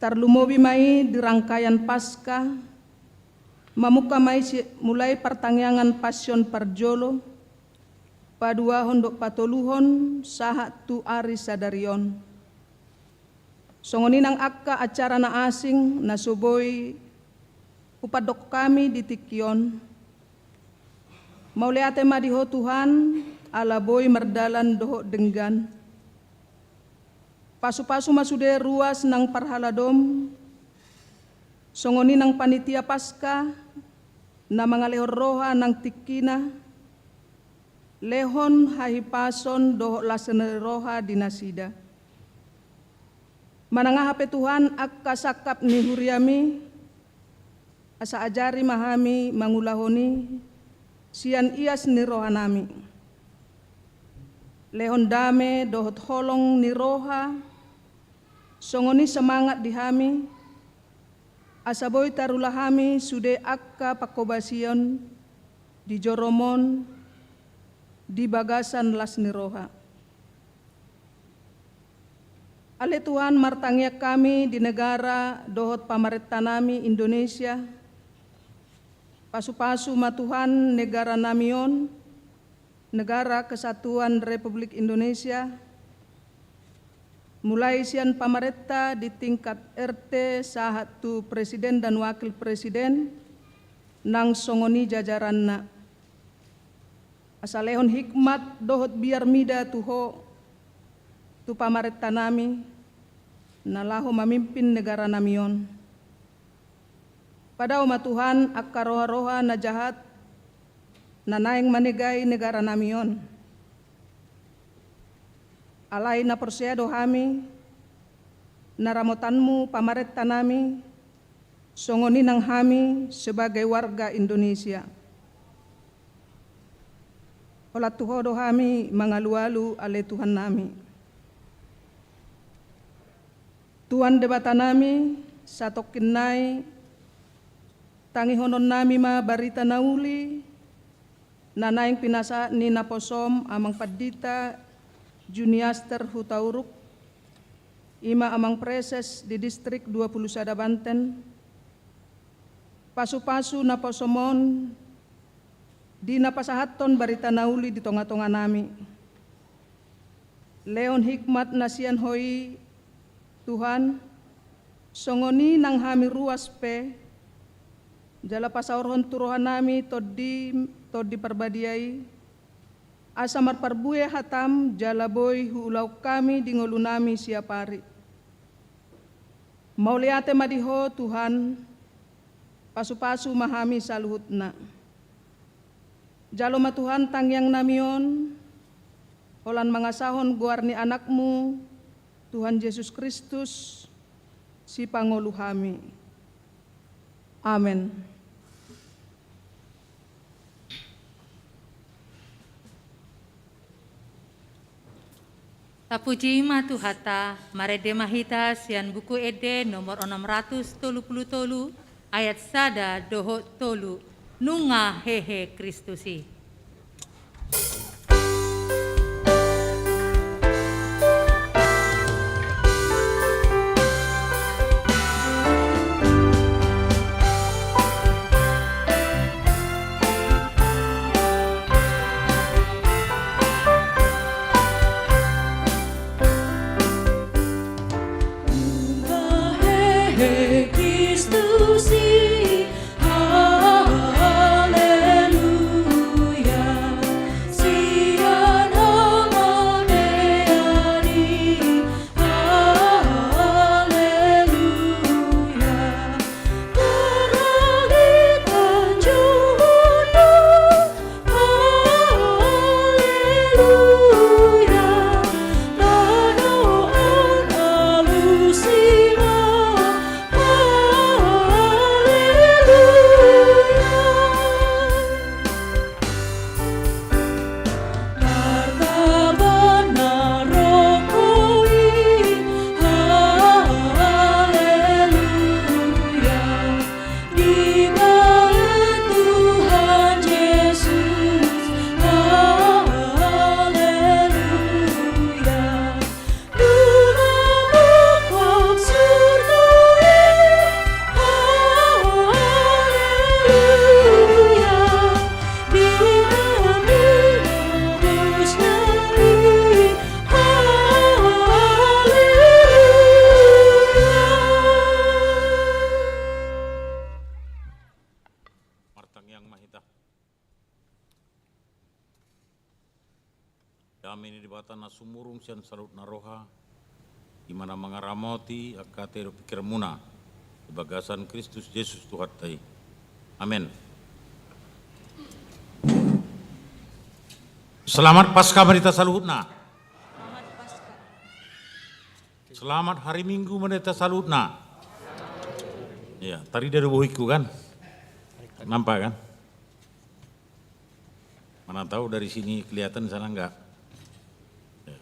Tarlumobi ma i di rangkaian Paskah, mamungka ma i si-, mulai partangiangan Passion parjolo, paduahon dohot patoluhon sahat tu ari sadari on. Songon i nang angka acara na asing na so boi hupandok hami di tingki on. Mauliate ma di Ho Tuhan, ala boi mardalan dohot denggan. Pasupasu ma sude ruas nang parhaladom, Songon i nang panitia Paska, na mangalehon roha nang tingkina, lehon hahipason dohot las ni roha di nasida. Manang aha pe Tuhan angka sangkap ni huriaMi, asa ajari ma hami mangulahon i sian ias ni rohanami. Lehon dame dohot holong ni roha, songon i semangat di hami, asa boi tarula hami sude angka panghobasion di joroMon di bagasan las ni roha. Ale Tuhan, martangiang hami di negara dohot pamarentanami Indonesia. Pasupasu ma Tuhan negaranami on, Negara Kesatuan Republik Indonesia, mulai sian pamarenta di tingkat R T sahat tu presiden dan wakil presiden, nang songon i jajaranna. Asa lehon hikmat dohot biar mida tu Ho, tu pamarentanami, na laho mamimpin negaranami on. Padao ma Tuhan angka roha-roha na jahat, na naeng manegai negaranami on. Alai na porsea do hami, na ramotanMu pamarentanami, songon i nang hami sebagai warga Indonesia. Holan tu Ho do hami mangalualu, ale Tuhannami. Tuhan Debatanami, satongkin nai tangihononnami ma barita na uli, na naeng pinasahat ni naposoM Amang Pandita Juniaster Hutauruk, i ma Amang Praeses di Distrik dua puluh sada Banten. Pasupasu naposoM on di na pasahathon barita na uli di tonga-tonganami. Lehon hikmat na sian Ho i, Tuhan, songon i nang hami ruas pe, jala pasaorhon tu rohanami Tondi, Tondi Parbadia i, asa marparbue hataM jala boi huulahon hami di ngolunami siap ari. Mauliate ma di Ho, Tuhan, pasupasu ma hami saluhutna. Jalo ma Tuhan tangiangnami on, holan mangasahon goar ni AnakMu, Tuhan Jesus Kristus, Sipangolu hami. Amen. Tapuji ma Tuhanta, marende ma hita sian Buku Ende nomor onom ratus tolu pulu tolu, ayat sada dohot tolu, nunga hehe Kristus i. Martangiang ma hita. Dame ni Debata na sumurung sian saluhutna roha, i ma na mangaramoti angka ate dohot pingkiranmuna. Di bagasan Kristus Jesus Tuhanta i. Amen. Selamat Paskah ma di hita saluhutna. Selamat hari Minggu ma di hita saluhutna. Iya, tarida do bohingku kan? Nampak kan? Mana tahu dari sini kelihatan, di sana enggak. Ya.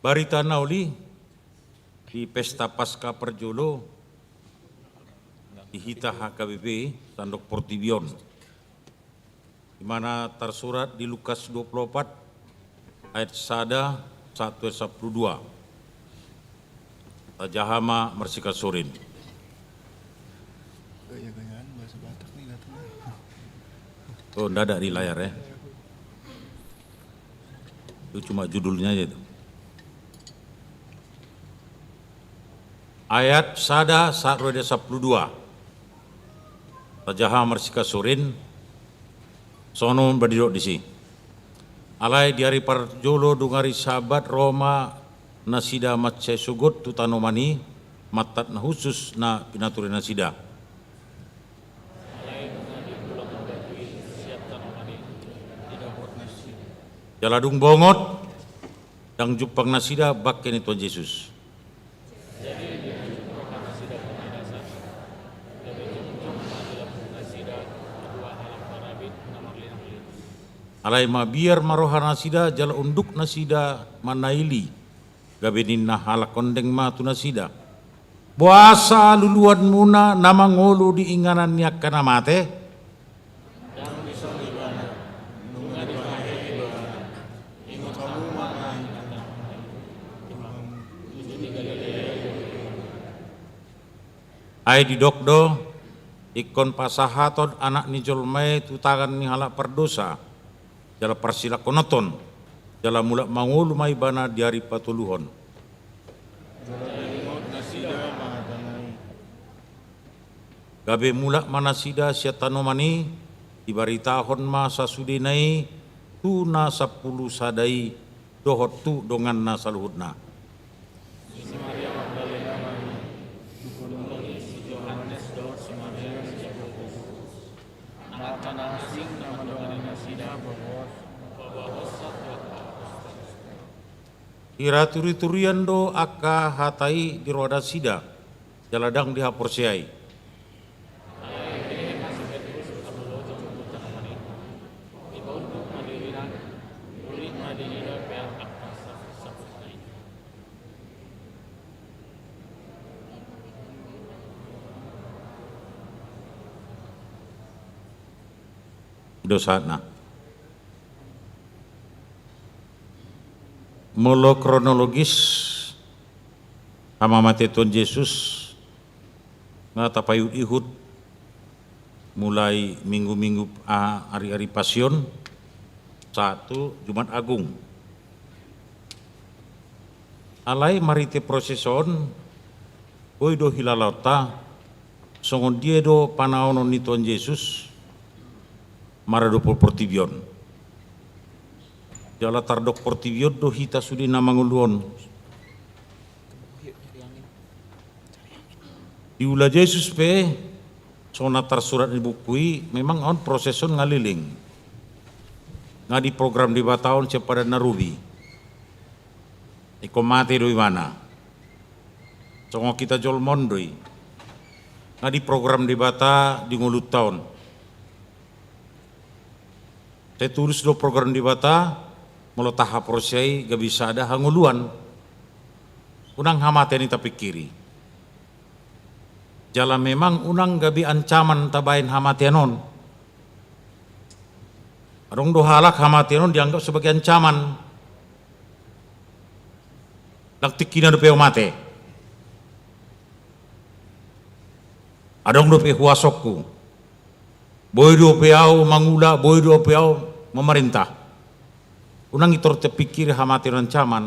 Barita na uli di pesta Paskah parjolo di hita H K B P sandok portibi on. Di mana tarsurat di Lukas dua pulu opat ayat sada sahat tu ayat sampulu dua. Tajaha ma marsikalsorin. Gaya-gayaan bahasa Batak nih datang. Oh, ndak ada di layar ya. Itu cuma judulnya aja itu. Ayat sada sahat ro di ayat sampulu dua. Tajaha marsikalsorin. Songon on ma didok disi. Alai di ari parjolo dung ari Sabat ro ma nasida mansai sogot tu tanoman i, mantat na hushus na pinature nasida. Jala dung bongot, ndang jumpang nasida bangke ni Tuhan Jesus. Alai mabiar ma roha nasida jala unduk nasida manaili. Gabe ninna halak ondeng ma tu nasida: Boasa luluanmuna na mangolu di inganan ni angka na mate? Ai didok do: Ingkon pasahathon Anak ni jolma i tu tangan ni halak pardosa, jala parsilangkononhon, jala mulak mangolu ma Ibana di ari patoluhon. Gabe mulak ma nasida sian tanoman i, dibaritahon ma sasudena i tu na sampulu sada i dohot tu donganna saluhutna. Iraturiturian do angka hata i di roha nasida, jala ndang dihaporseai. Do sahatna. Molo kronologis hamamatean Tuhan Jesus nga tapaihutihut mulai minggu-minggu, ah, ari-ari Pasion sahat tu Jumat Agung. Alai marhite proses on, boi do hilalaonta songon dia do panaonon ni Tuhan Jesus maradophon portibi on. Jala tardok portibi on do hita sude na mangolu on. Diula Jesus pe, songon na tarsurat di buku i, memang on proses on nga leleng. Nga diprogram Debata on sian Padan na Robi. Ingkon mate do Ibana. Songon hita jolma on do i. Nga diprogram Debata di ngolunta on. Sai tulus do program Debata, molo tahaporseai gabe sada hangoluan. Unang hamatean i tapingkiri. Jala memang unang gabe ancaman tabaen hamatean on. Adong do halak hamatean on dianggap sebagai ancaman. Ndang tingkina dope au mate. Adong dope huasongku. Boi dope au mangula, boi dope au mamarenta. Unang i torop tapingkiri hamatean on ancaman.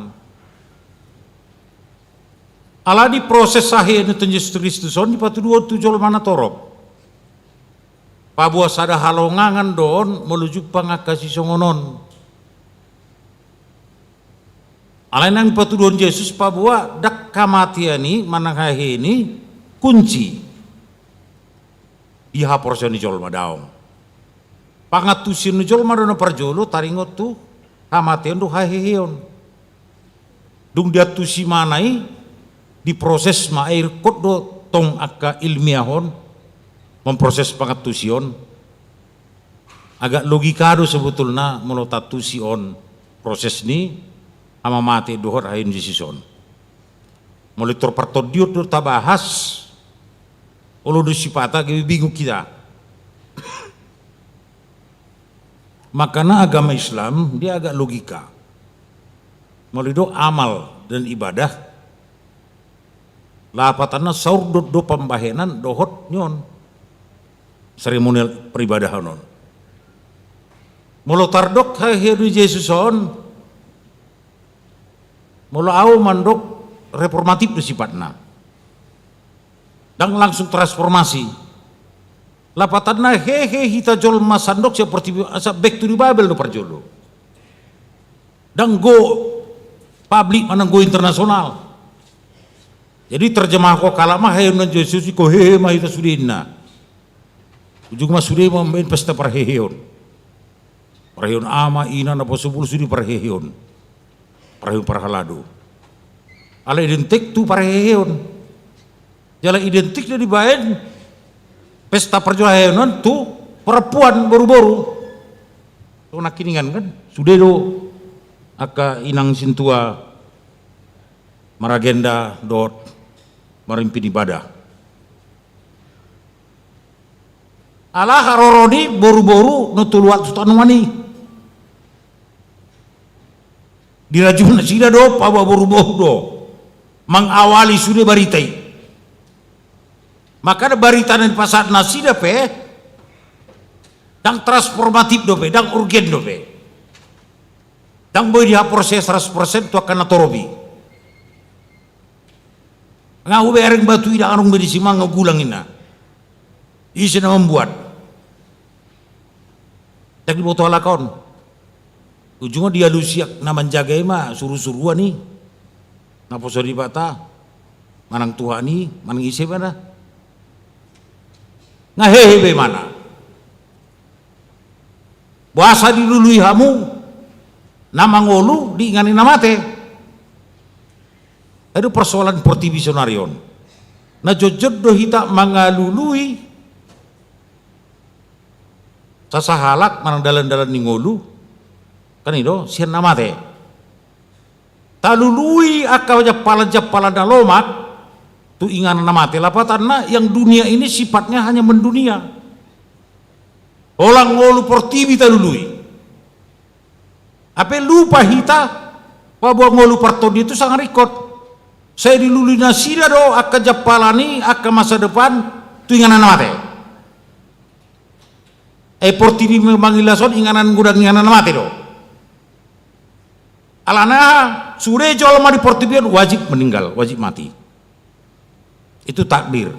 Alai di proses hahe ni Tuhan Jesus Kristus on dipatuduhon tu jolma na torop. Paboa sada halongangan do on molo jumpang angka sisongon on. Alai naeng patuduhon Jesus paboa ndang hamatean i manang haheheon i kunci di haporseaon ni jolma, daong. Pangantusion ni jolma do na parjolo taringot tu hamatean dohot haheheon. Dung diantusi ibana i, diproses ma, ai ringkot do tong angka ilmiah on memproses pangantusi on. Agak logika do sebetulna molo taantusi on proses ni hamamate dohot haheheon Jesus on. Molo tor partondion do tabahas, olo do sipata gabe bingung hita. Makana agama Islam dia agak logika. Molo didok amal dan ibadah, lapatanna saur do, do pambahenan dohot ni on seremonial peribadahan on. Molo tardok haheheon ni Jesus on, molo au mandok reformatif do sifatna. Ndang langsung transformasi. Lapatanna hehe hita jolma sandok sian portibi asa back to the Bible do parjolo. Ndang go publik manang go internasional. Jadi terjemahon halak ma haheheon Jesus i, hehe ma hita sude inna. Ujung ma sude mambahen pesta parheheon. Parheheon ama, ina, naposobulu sude parheheon. Parheheon parhalado. Alai identik tu parheheon. Jala identik do dibahen pesta parjolo haheheon on tu perempuan, boru-boru. Songon nangkiningan kan? Sude do angka inang sintua maragenda dohot marimpin ibadah. Ala haroro ni boru-boru na tolu atus tanoman i. Dirajum nasida do paboa boru-boru do mangawali sude barita i. Makana barita na dipasahat nasida pe ndang transformatif dope, ndang urgen dope. Ndang boi dihaporseai seratus persen tu angka na torop i. Nga hubereng batu i, ndang adong be disi mangan gulang inna. Ise na mambuat? Ndang diboto halak on. Ujungna dialusi angka na manjaga i ma suru-suruan i. Naposo Debata manang Tuhan i manang ise ibana. Nga hehe be ibana. Boasa dilului hamu na mangolu di inganan na mate? I do persoalan portibi saonari on. Na jotjot do hita mangalului sasahalak manang dalan-dalan ni ngolu, kan i do, sian na mate. Talului angka jampalan-jampalan na lomak tu inganan na mate. Lapatanna yang dunia ini sifatnya hanya mendunia. Holan ngolu portibi talului. Hape lupa hita paboa ngolu partondion i tu sanga ringkot. Sai dilului nasida do angka jampalan i, angka masa depan tu inganan na mate. Ai portibi mangillas on inganan godang inganan na mate do. Alana aha? Sude jolma di portibi on wajib meninggal, wajib mati. Itu takdir.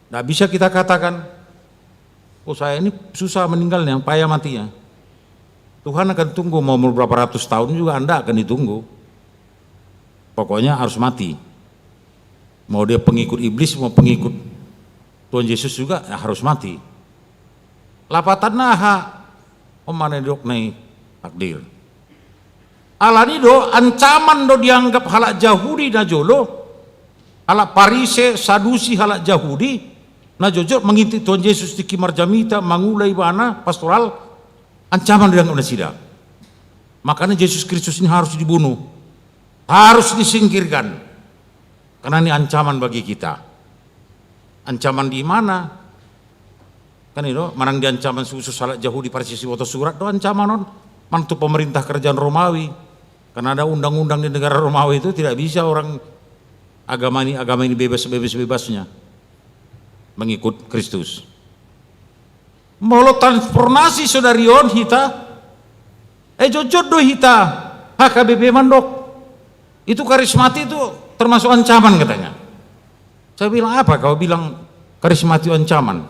Ndak bisa kita katakan, "Oh, saya ini susah meninggalnya, payah matinya." Tuhan akan tunggu mau berapa ratus tahun juga Anda akan ditunggu. Pokoknya harus mati. Mau dia pengikut iblis, mau pengikut Tuhan Yesus juga, ya, harus mati. Lapatanna aha? On ma na nidokna i takdir. Alani do ancaman do dianggap halak Jahudi na jolo, halak Parise, Sadusi, halak Jahudi na jotjot mangintip Tuhan Yesus tingki marjamita, mangula ibana, pastoral, ancaman do dianggap nasida. Makanya Yesus Kristus ini harus dibunuh, harus disingkirkan. Karena ini ancaman bagi kita. Ancaman di mana? Kan i do, manang di ancaman susus halak Jahudi, Parise, siboto surat do ancaman on. Manang tu pemerintah kerajaan Romawi. Karena ada undang-undang di negara Romawi itu, tidak bisa orang agama ini, agama ini bebas, bebas-bebasnya mengikut Kristus. Molo transformasi saonari on hita, eh, jotjot do hita H K B P mandok. Itu karismatik itu termasuk ancaman, katanya. Saya bilang, "Apa kau bilang karismatik ancaman?"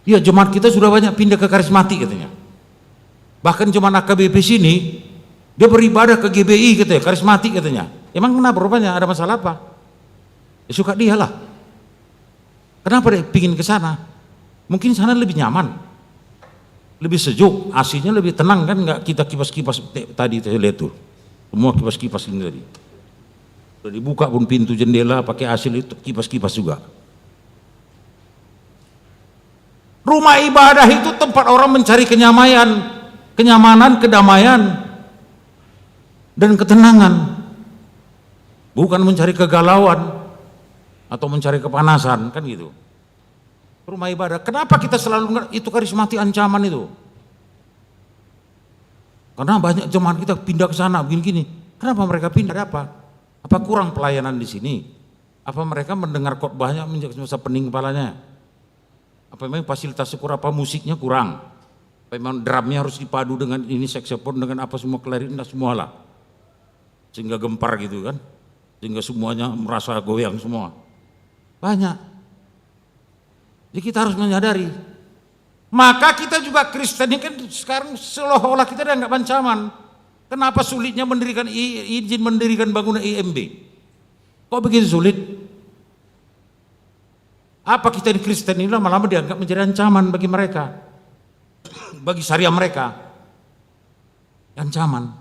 "Iya, jemaat kita sudah banyak pindah ke karismatik," katanya. "Bahkan jemaat H K B P sini, Dia beribadah ke G B I katanya, karismatik katanya. Emang kenapa, rupanya ada masalah apa? Ya, suka dia lah. Kenapa dia pingin ke sana? Mungkin sana lebih nyaman, lebih sejuk, A C-nya lebih tenang kan, nggak kita kipas-kipas te-, tadi saya lihat tuh. Semua kipas-kipas ini tadi. Udah dibuka pun pintu jendela, pakai A C itu, kipas-kipas juga. Rumah ibadah itu tempat orang mencari kenyamaian, kenyamanan, kedamaian, dan ketenangan. Bukan mencari kegalauan atau mencari kepanasan, kan gitu. Rumah ibadah. Kenapa kita selalu dengar itu karismatik ancaman itu? Karena banyak jemaat kita pindah ke sana begini-gini. Kenapa mereka pindah? Ada apa? Apa kurang pelayanan di sini? Apa mereka mendengar khotbahnya menjadi masa pening kepalanya? Apa memang fasilitas kurang? Apa musiknya kurang? Apa memang drumnya harus dipadu dengan ini, saksofon dengan apa semua, klarinetnya semua lah. Sehingga gempar gitu kan. Sehingga semuanya merasa goyang semua. Banyak. Jadi kita harus menyadari. Maka kita juga Kristen ini kan sekarang seolah-olah kita dianggap ancaman. Kenapa sulitnya mendirikan i-, izin mendirikan bangunan I M B? Kok begitu sulit? Apa kita di Kristen ini lama-lama dianggap menjadi ancaman bagi mereka? Bagi syariah mereka. Ancaman.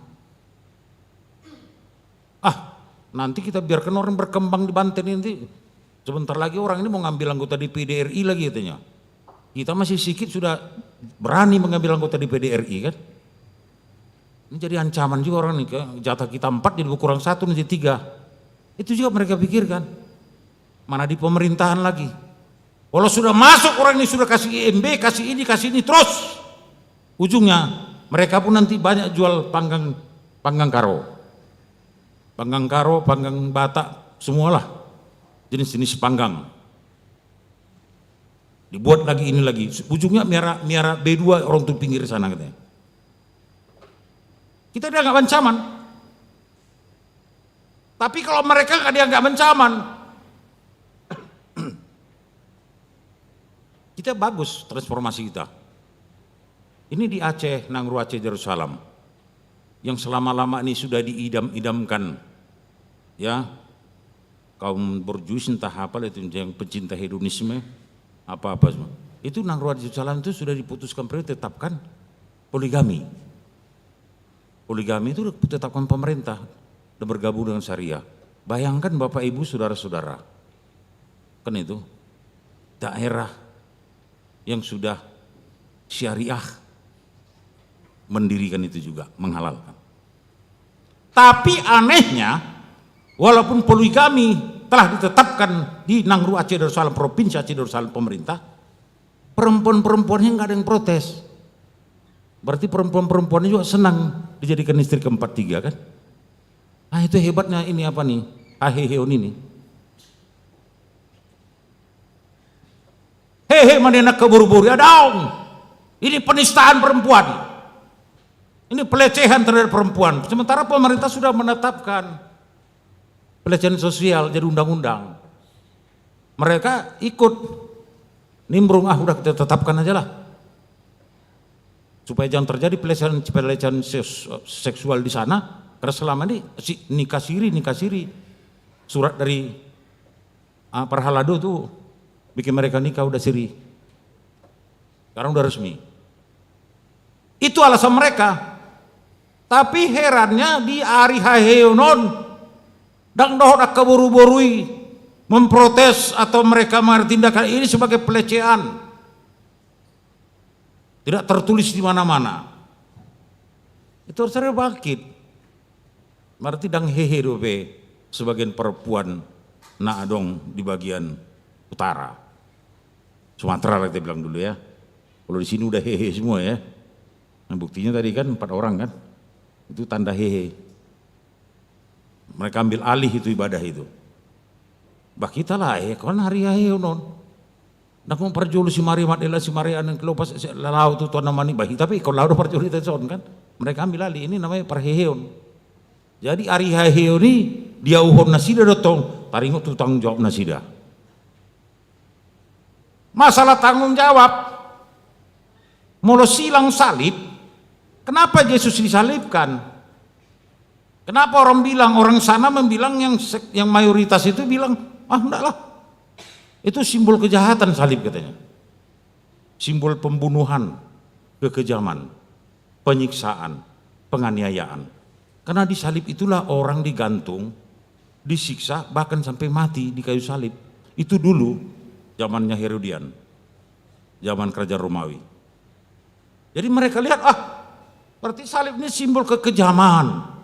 Ah, nanti kita biarkan orang berkembang di Banten ini. Sebentar lagi orang ini mau ngambil anggota D P D R I lagi katanya. Kita masih sikit sudah berani mengambil anggota D P D R I kan. Ini jadi ancaman juga orang ini, ke jatah kita empat jadi berkurang satu, nanti tiga. Itu juga mereka pikirkan. Mana di pemerintahan lagi. Kalau sudah masuk orang ini, sudah kasih I M B, kasih ini, kasih ini terus. Ujungnya mereka pun nanti banyak jual panggang, panggang karo. Panggang karo, panggang Batak, semualah jenis-jenis panggang. Dibuat lagi ini lagi. Ujungnya miara, miara B dua orang tuh pinggir sana katanya. Kita dianggap ancaman. Tapi kalau mereka nggak dianggap ancaman, kita bagus transformasi kita. Ini di Aceh, Nangro Aceh Darussalam, yang selama-lama ini sudah diidam-idamkan, ya, kaum borjuis entah apa lah itu, yang pecinta hedonisme, apa-apa semua. Itu Nangro Aceh Darussalam itu sudah diputuskan, perlu ditetapkan poligami. Poligami itu ditetapkan pemerintah dan bergabung dengan syariah. Bayangkan Bapak Ibu saudara-saudara, kan itu daerah yang sudah syariah mendirikan itu juga, menghalalkan. Tapi anehnya, walaupun poligami telah ditetapkan di Nangro Aceh Darussalam, Provinsi Aceh Darussalam, pemerintah, perempuan-perempuannya nggak ada yang protes. Berarti perempuan-perempuannya juga senang dijadikan istri keempat tiga, kan? Nah, itu hebatnya ini, apa nih, haheheon ini. Hehe, mana enak ke boru-boru, ya dong. Ini penistaan perempuan. Ini pelecehan terhadap perempuan. Sementara pemerintah sudah menetapkan pelecehan sosial jadi undang-undang. Mereka ikut nimbrung, ah, udah, kita tetapkan aja lah. Supaya jangan terjadi pelecehan, pelecehan ses-, seksual di sana. Karena selama ini si-, nikah siri, nikah siri. Surat dari, ah, parhalado tuh bikin mereka nikah udah siri. Sekarang udah resmi. Itu alasan mereka. Tapi herannya di ari haheheon on, ndang dohot angka boru-boru i memprotes atau mereka mengarti tindakan ini sebagai pelecehan. Tidak tertulis di mana-mana. Itu harus ada bangkit. Berarti ndang hehe dope sebagian perempuan na adong di bagian utara. Sumatera lah kita bilang dulu ya. Kalau di sini udah hehe semua ya. Nah, buktinya tadi kan empat orang kan. Itu tanda hehe. Mereka ambil alih itu ibadah itu. Bah, kita lah, eh, kan ari haheheon on. Ndang parjolo si Maria Magdalena, si Maria Anak Kleopas, si laho tu Tuhan namani bahi, tapi kalau laho do parjolo hita son kan. Mereka ambil alih, ini namanya parheheon. Jadi ari haheheon i diauhon nasida do tong, taringot tu tanggung jawab nasida. Masalah tanggung jawab. Molo silang salib, kenapa Yesus disalibkan? Kenapa orang bilang, orang sana membilang yang sek-, yang mayoritas itu bilang, "Ah, enggak lah. Itu simbol kejahatan salib," katanya. Simbol pembunuhan, kekejaman, penyiksaan, penganiayaan. Karena di salib itulah orang digantung, disiksa, bahkan sampai mati di kayu salib. Itu dulu zamannya Herodian, zaman kerajaan Romawi. Jadi mereka lihat, "Ah, berarti salib ini simbol kekejaman."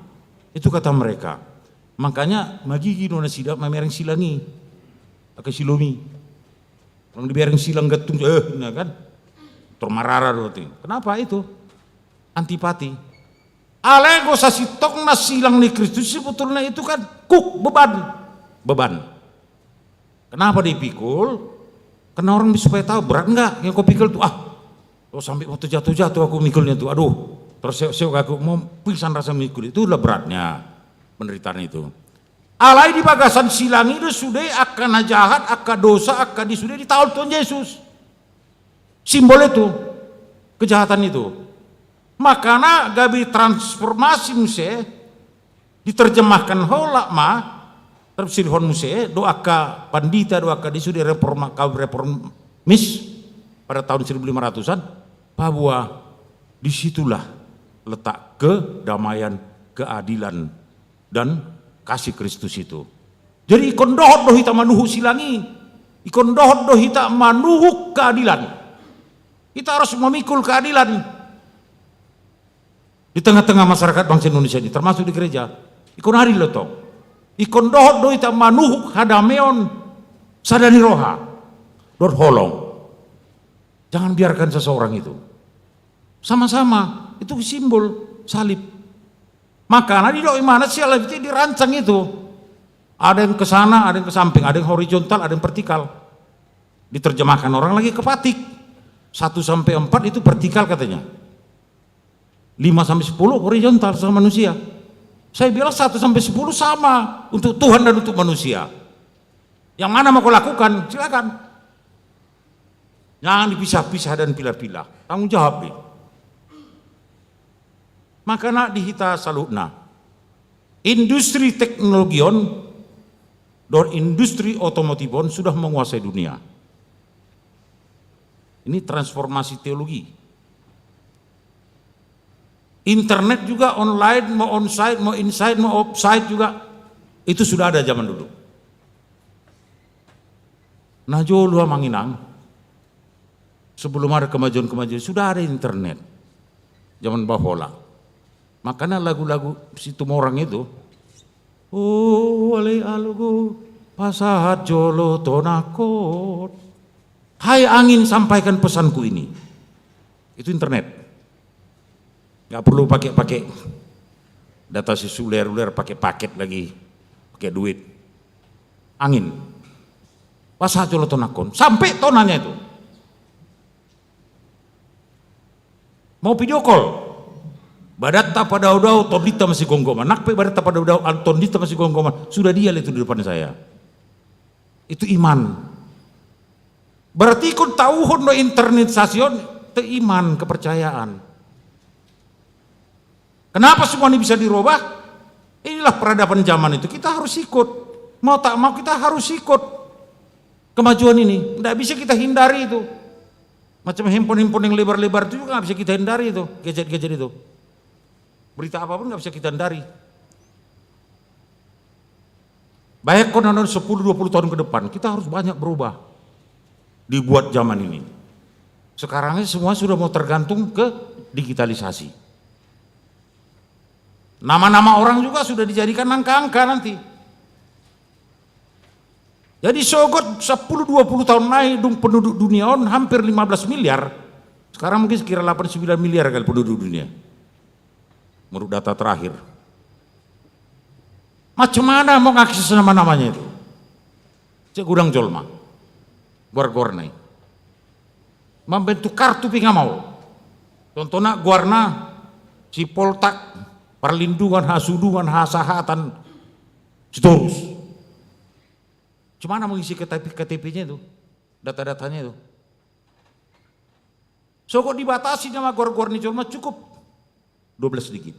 Itu kata mereka. Makanya magigi do nasida mamereng silang i. Pakai silomi. Orang dibereng silang gantung, eh, nah kan. Tor marara do tu. Kenapa itu? Antipati. Alai do sasintongna silang ni Kristus sebetulnya itu kan kuk, beban. Beban. Kenapa dipikul? Karena orang supaya tahu berat enggak yang kau pikul tu. Ah, oh, sampai waktu jatuh-jatuh aku mikulnya tu. Aduh, terseok-seok aku, mau pingsan rasa mikul. Itulah beratnya penderitaan itu. Alai di bagasan silang i do sude angka na jahat, angka dosa, angka di sude ditaon Tuhan Jesus. Simbol itu, kejahatan itu. Makana gabe transformasi muse, diterjemahkan holan ma, tafsirhon muse, do angka pandita, do angka di sude reforma-, kaum reformis pada tahun seribu lima ratusan, bahwa di situlah letak kedamaian, keadilan, dan kasih Kristus itu. Jadi ingkon dohot do hita manuhuk silang i, ingkon dohot do hita manuhuk keadilan. Kita harus memikul keadilan di tengah-tengah masyarakat bangsa Indonesia ini, termasuk di gereja. Ingkon adil do tong. Ingkon dohot do hita manuhuk hadameon sada ni roha dohot holong. Jangan biarkan seseorang itu. Sama-sama, itu simbol salib. Makana didok imana siala itu dirancang itu. Ada yang ke sana, ada yang ke samping, ada yang horizontal, ada yang vertikal. Diterjemahkan orang lagi ke Patik. Satu sampai empat itu vertikal katanya. Lima sampai sepuluh horizontal sama manusia. Saya bilang satu sampai sepuluh sama untuk Tuhan dan untuk manusia. Yang mana mau kau lakukan, silakan. Jangan dipisah-pisah dan pilah-pilah. Tanggung jawab i. Makana di hita saluhutna, industri teknologi on dohot industri otomotif on sudah menguasai dunia. Ini transformasi teologi. Internet juga online, mau onsite, mau inside, mau offsite juga, itu sudah ada zaman dulu. Najolo, amang inang, sebelum ada kemajuan-kemajuan, sudah ada internet. Zaman bahola. Makana lagu-lagu Situmorang itu, "O ale algo, pasahat jolo tonangkon. Hai angin, sampaikan pesanku ini." Itu internet. Nggak perlu pakai-pakai data seluler-uler, pakai paket lagi, pakai duit. Angin. Pasahat jolo tonangkon. Sampai tonanya itu. Mau video call. Badanta padao-dao, tondinta masigomgoman. Nang pe badanta padao-dao, tondinta masigomgoman, sudah dia itu di depan saya. Itu iman. Berarti ingkon tauhon do internetisasi on, tu iman, kepercayaan. Kenapa semua ini bisa dirubah? Inilah peradaban zaman itu. Kita harus ikut. Mau tak mau kita harus ikut kemajuan ini. Nggak bisa kita hindari itu. Macam handphone-handphone yang lebar-lebar itu juga nggak bisa kita hindari itu. Gadget-gadget itu. Berita apapun nggak bisa kita hindari. Bayangkan nanti sepuluh dua puluh tahun ke depan, kita harus banyak berubah. Dibuat zaman ini. Sekarang ini semua sudah mau tergantung ke digitalisasi. Nama-nama orang juga sudah dijadikan angka-angka nanti. Jadi sogot sepuluh dua puluh tahun nai dung penduduk dunia on hampir lima belas miliar. Sekarang mungkin sekira delapan sembilan miliar kali penduduk dunia. Menurut data terakhir. Macam mana mau ngakses nama-namanya itu? Cek godang jolma. Goar-goarna i. Mambentuk kartu pe nga mau. Contohna goarna Sipoltak, Parlindungan, Hasudungan, Hasahatan, Sitorus. Cuma na mengisi K T P, K T P-nya itu, data-datanya itu. Sogot dibatasi nama goar-goar ni jolma cukup dua belas digit.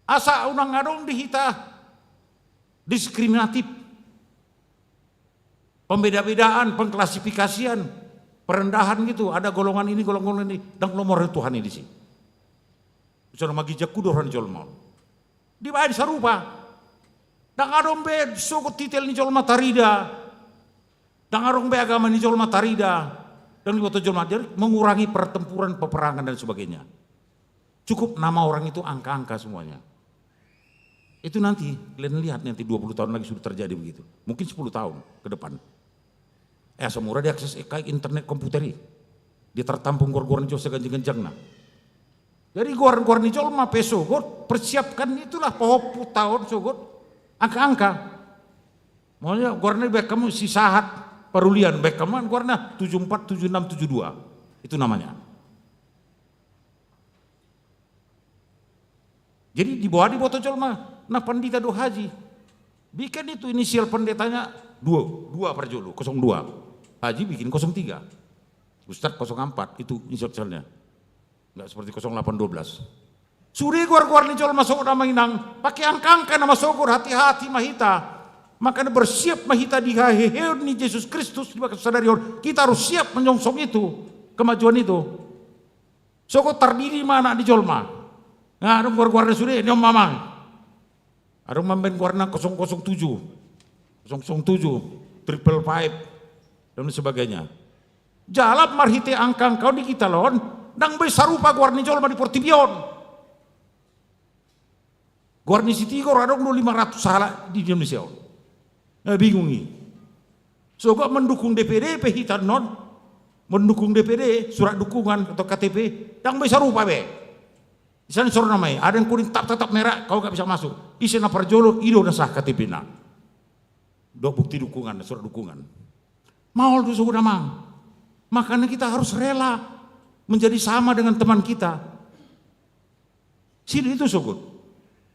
Asa unang adong di hita diskriminatif, pembeda-bedaan, pengklasifikasian, perendahan gitu. Ada golongan ini, golongan ini, ndang lomo roha ni Tuhan i disi. Songon na maginjang hu do roha ni jolma on. Dibaen sarupa. Ndang adong be sogot titel ni jolma tarida. Ndang adong be agama ni jolma tarida. Ndang diboto jolma. Jadi mengurangi pertempuran, peperangan dan sebagainya. Cukup nama orang itu angka-angka semuanya. Itu nanti, kalian lihat nanti dua puluh tahun lagi sudah terjadi begitu. Mungkin sepuluh tahun ke depan. Eh, asa mura diakses E K I, internet, komputer i. Dia tertampung goar-goar ni jolma saganjang-ganjangna. Jadi goar-goar ni jolma pe sogot, persiapkan itulah pahompu taon sogot, angka-angka. Maunya goarna baen hamu si Sahat Parulian, baen hamu goarna tujuh empat, tujuh enam, tujuh dua. Itu namanya. Jadi diboa diboto jolma, na pandita do haji. Bikin itu inisial pendetanya dua, dua parjolo, kosong dua. Haji bikin kosong tiga. Ustad kosong empat, itu inisialnya. Nggak seperti kosong delapan dua belas. Sude goar-goar ni jolma sogot, Amang Inang, pakai angka-angka nama sogot, hati-hati ma hita. Makanya bersiap ma hita di haheheon ni Jesus Kristus di bagasan sadari on. Kita harus siap menyongsong itu, kemajuan itu. Sogot tardidi ma anak ni jolma. Nga adong goar-goarna sude, ni on ma, Amang. Adong ma baen goarna kosong kosong tujuh, kosong kosong tujuh, triple five, dan sebagainya. Jala marhite angka-angka on di hita on, ndang be sarupa goar ni jolma di portibi on. Goar ni si Tigor adong do lima ratus halak di Indonesia on. Eh, bingung i. Sogot mendukung D P D pe hita on, mendukung D P D, surat dukungan atau K T P, ndang be sarupa be. Di sana sor nama i, ada yang kuning tap tetap merah, kau nggak bisa masuk. Ise na parjolo, i do na sah K T P-na. Dohot bukti dukungan, surat dukungan. Maol do sogot, Amang. Makanya kita harus rela menjadi sama dengan teman kita. Sude itu sogot.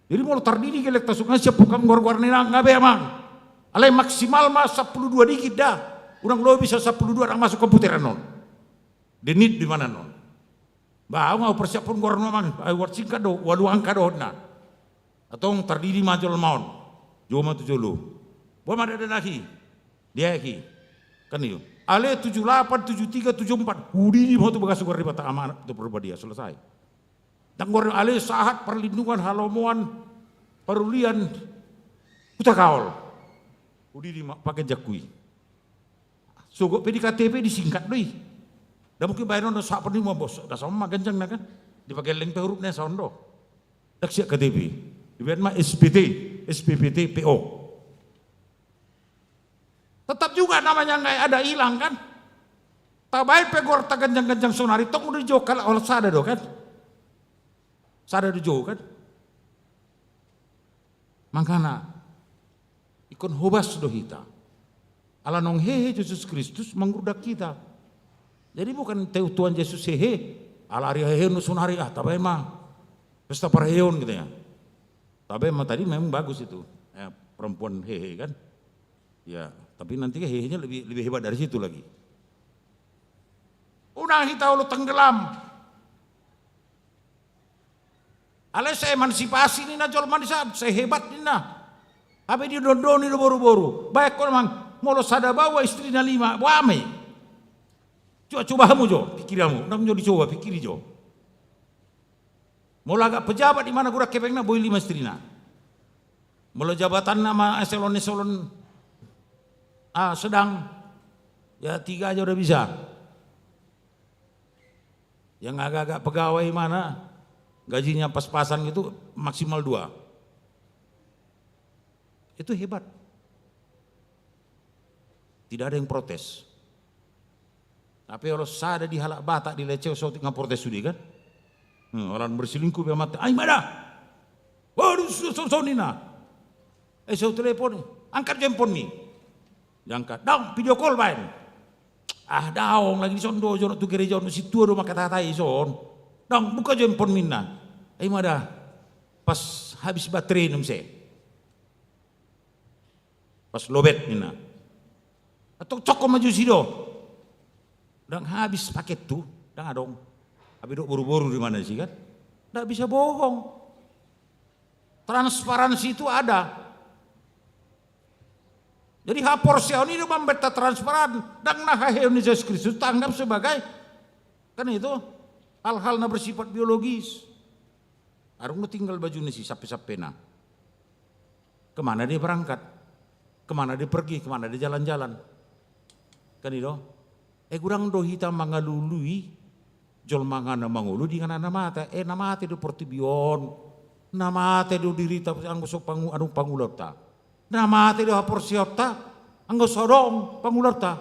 Jadi molo tardidi gellengta sogot, nga siap hamu goar-goar ni inang, nga be, Amang. Alai maksimal ma sampulu dua digit da. Unang lobi sian sampulu dua, ndang masuk komputer annon. Di nit di mana annon. Bah, au nga hupersiaphon goarmu, Amang. Ai, goar singkat do, ualu angka dohot na. Antong tardidi ma jolma on. Jolo ma tu jolo. Boha ma, dada, na hi. Dia hi. Kan iyo. Ale tujuh delapan, tujuh tiga, tujuh empat. Hudidi ma tu bagas goar ni Debata Ama, Tondi, Toras Parbadia, selesai. Ndang goar ale Sahat, Parlindungan, Halomoan, Parulian, Hutagaol. Hudidi ma pakai jakku i. Sogot pe di K T P disingkat do i. Ndang mungkin baenon do Sahat Parlindungan, bos. Ndang songon ma ganjangna kan. Dipagelleng pe hurufna songon do. Ndang sian K T P. Dibaen ma S P T, S P P T, P O. Tetap juga namanya nggak ada hilang kan. Tabaen pe goarta ganjang-ganjang sonari, tong udah dijou halak, holan sada do kan. Sada dijou kan. Makana ingkon hobas do hita. Ala naung hehe Jesus Kristus mangurdat hita. Jadi bukan teu Tuhan Jesus hehe, ala ari haheheon sonari, ah, tabaen ma pesta parheheon gitu ya. Tabaen ma, tadi memang bagus itu, eh, perempuan hehe kan. Ya, tapi nanti hehenya lebih, lebih hebat dari situ lagi. Unang hita olo tenggelam. Alai sai emansipasi ninna jolma i, sai hebat ninna. Hape didondoni do boru-boru. Baen ho, Amang, molo sada baoa istrina lima, boha ma i? Coba, coba hamu jo, pikiri hamu. Ndang jo dicoba, pikiri jo. Molo agak pejabat, di mana godang hepengna, boi lima istrina. Molo jabatanna ma eselon-eselon, ah, sedang, ya tiga aja udah bisa. Yang agak-agak pegawai mana, gajinya pas-pasan gitu, maksimal dua. Itu hebat. Tidak ada yang protes. Tapi olo sada di halak Batak di Leceo, saotik nga protes sude kan. Hmm, holan berselingkuh be amanta. Ai ma da. Waduh, so, so, so, ninna. Eh, so telepon. Angkat jo handphonemi. Diangkat. Daong, video call baen. Ah, daong, lagi dison do, jonok tu gereja on, sintua do mangkatahatahi dison. Daong, buka jo handphonemi, ninna. Ai ma da. Pas habis baterai, ninna muse. Pas lobet, ninna. Antong cokkon ma jo disi do. Ndang habis paket tu, ndang adong. Hape didok boru-boru di mana disi kan. Ndak bisa bohong. Transparansi itu ada. Jadi haporseaon i do mambaen transparan, ndang na haheheon ni Jesus Kristus tanggap sebagai, kan itu, hal-hal na bersifat biologis. Adong do tinggal bajuna si sampe-sampena. Kemana dia berangkat? Kemana dia pergi? Kemana dia jalan-jalan? Kan i do. Eh, godang do hita mangalului jolma na mangolu di inganan na mate. Eh, na mate do portibi on. Na mate do dirita anggo so pangu-, adong pangulaonta. Na mate do haporseaonta anggo so adong pangulaonta.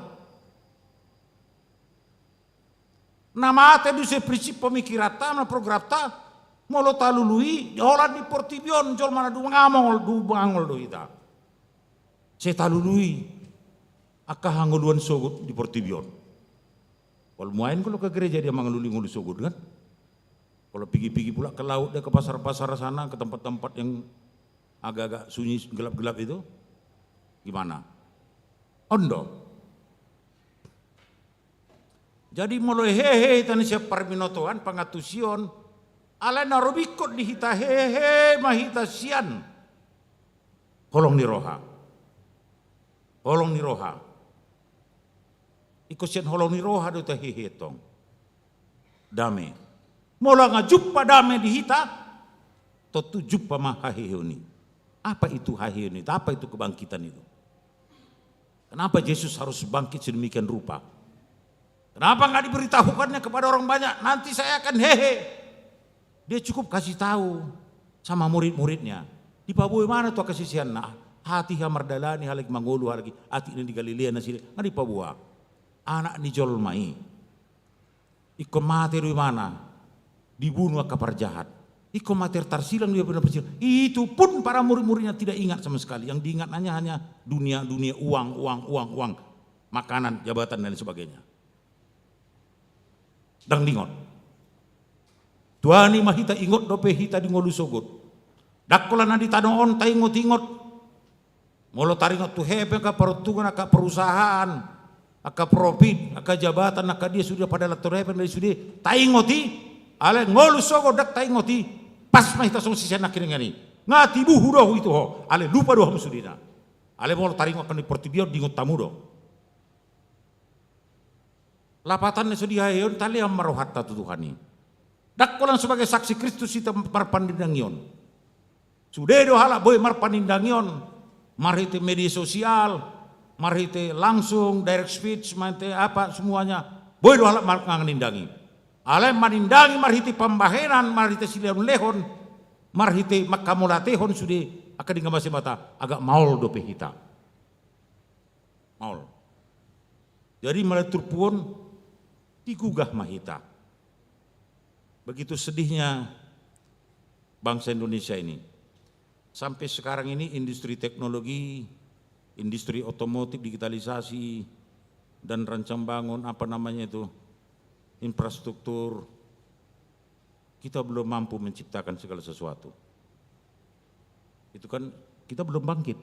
Na mate do ise prinsip pemikiranta, na programta, molo talului, di holan di portibi on, jolma na dumangol, dumangol do hita. Sai talului angka hangoluan sogot di portibi on. Molo muain kalau ke gereja dia mangalului ngolu sogot, kan? Kalau pigi-pigi pula ke laut, dia ke pasar-pasar sana, ke tempat-tempat yang agak-agak sunyi, gelap-gelap itu, gimana? On do. Jadi molo hehe hita na sian parbinotoan, pangantusion, alai na ro ingkon di hita hehe ma hita sian holong ni roha. Holong ni roha. Ingkon sian holong ni roha do hita hehe tong. Dame. Molo nga jumpa dame di hita, tontu jumpa ma haheheon i. Apa itu haheheon itu? Apa itu kebangkitan itu? Kenapa Jesus harus bangkit sedemikian rupa? Kenapa nggak diberitahukannya kepada orang banyak? Nanti saya akan hehe. Dia cukup kasih tahu sama murid-muridnya. Dipaboa ibana tu angka siseanna. Hatiha mardalani halak mangolu halak i, atik ni di Galilea nasida. Nggak dipaboa. Anak ni jolma i. Ingkon mate do ibana, dibunuh angka parjahat. Ingkon mate tarsilang do ibana parsilang. Itu pun para murid-muridnya tidak ingat sama sekali. Yang diingat hanya, hanya dunia, dunia, uang, uang, uang, uang. Makanan, jabatan, dan sebagainya. Ndang diingot. Tuani ma hita ingot dope hita di ngolu sogot. Ndang holan na di tano on taingot-ingot. Molo taringot tu hepeng angka paruntungan, angka perusahaan, angka profit, angka jabatan, angka dia sude padahal tu hepeng dari sude, taingot i, alai ngolu sogot ndang taingot i, pas ma hita songon sisean nangkiningan i. Nga tibu hudohu itu ho, alai lupa do hamu sudena. Alai molo taringot angka ni portibi on diingot hamu do. Lapatan na so dihaheheon, talean ma rohanta tu Tuhan i. Ndang holan sebagai saksi Kristus hita marpanindangion. Sude do halak boi marpanindangion, marhite media sosial, marhite langsung, direct speech, marhite apa, semuanya. Boi do halak mar-, manganindangi. Alai manindangi marhite pambahenan, marhite silehon-lehon, marhite manghamauliatehon sude angka denggan basa ni Debata, agak maol dope hita. Maol. Jadi molo turpuk on, digugah ma hita. Begitu sedihnya bangsa Indonesia ini. Sampai sekarang ini industri teknologi, industri otomotif, digitalisasi, dan rancang bangun, apa namanya itu, infrastruktur, kita belum mampu menciptakan segala sesuatu. Itu kan kita belum bangkit.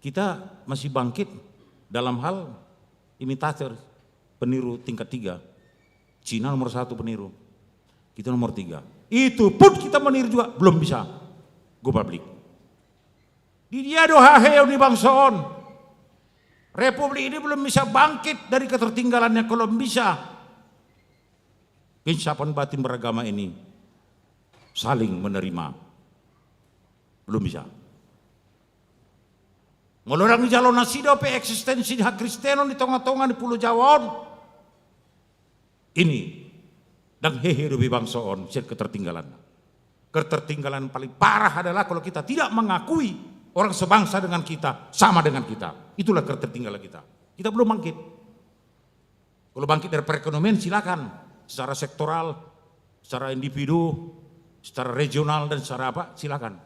Kita masih bangkit dalam hal imitator, peniru tingkat tiga. Cina nomor satu peniru. Kita nomor tiga. Itu pun kita meniru juga belum bisa go public. Di dia do haheheon ni bangso on? Republik ini belum bisa bangkit dari ketertinggalannya, kalau bisa. Kehinsapan batin beragama ini saling menerima. Belum bisa. Molo ndang dijalo nasida pe eksistensi ni hakristenon di tonga-tonga ni Pulo Jawa on, ini ndang hehe dope bangso on sian ketertinggalan. Ketertinggalan paling parah adalah kalau kita tidak mengakui orang sebangsa dengan kita, sama dengan kita. Itulah ketertinggalan kita. Kita belum bangkit. Kalau bangkit dari perekonomian, silakan. Secara sektoral, secara individu, secara regional, dan secara apa, silakan.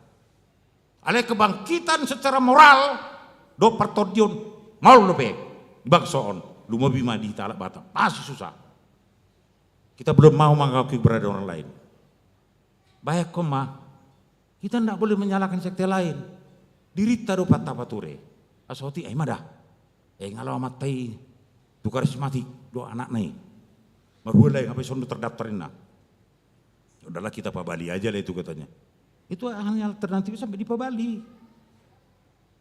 Alai kebangkitan secara moral dohot partondion, maol dope di bangso on, lumobi ma di hita halak Batak. Masih susah. Kita belum mau mengakui keberadaan orang lain. Bayangkon ma, kita ndak boleh menyalahkan sekte lain. Dirinta do panta pature. Asoti, ai ma da. Eh, nga laho amanta i tu karismatik do anakna i. Marhua lae, hape songon terdaftar inna. Udahlah, kita pabali aja lah itu, katanya. Itu hanya alternatif sampai di Pabali.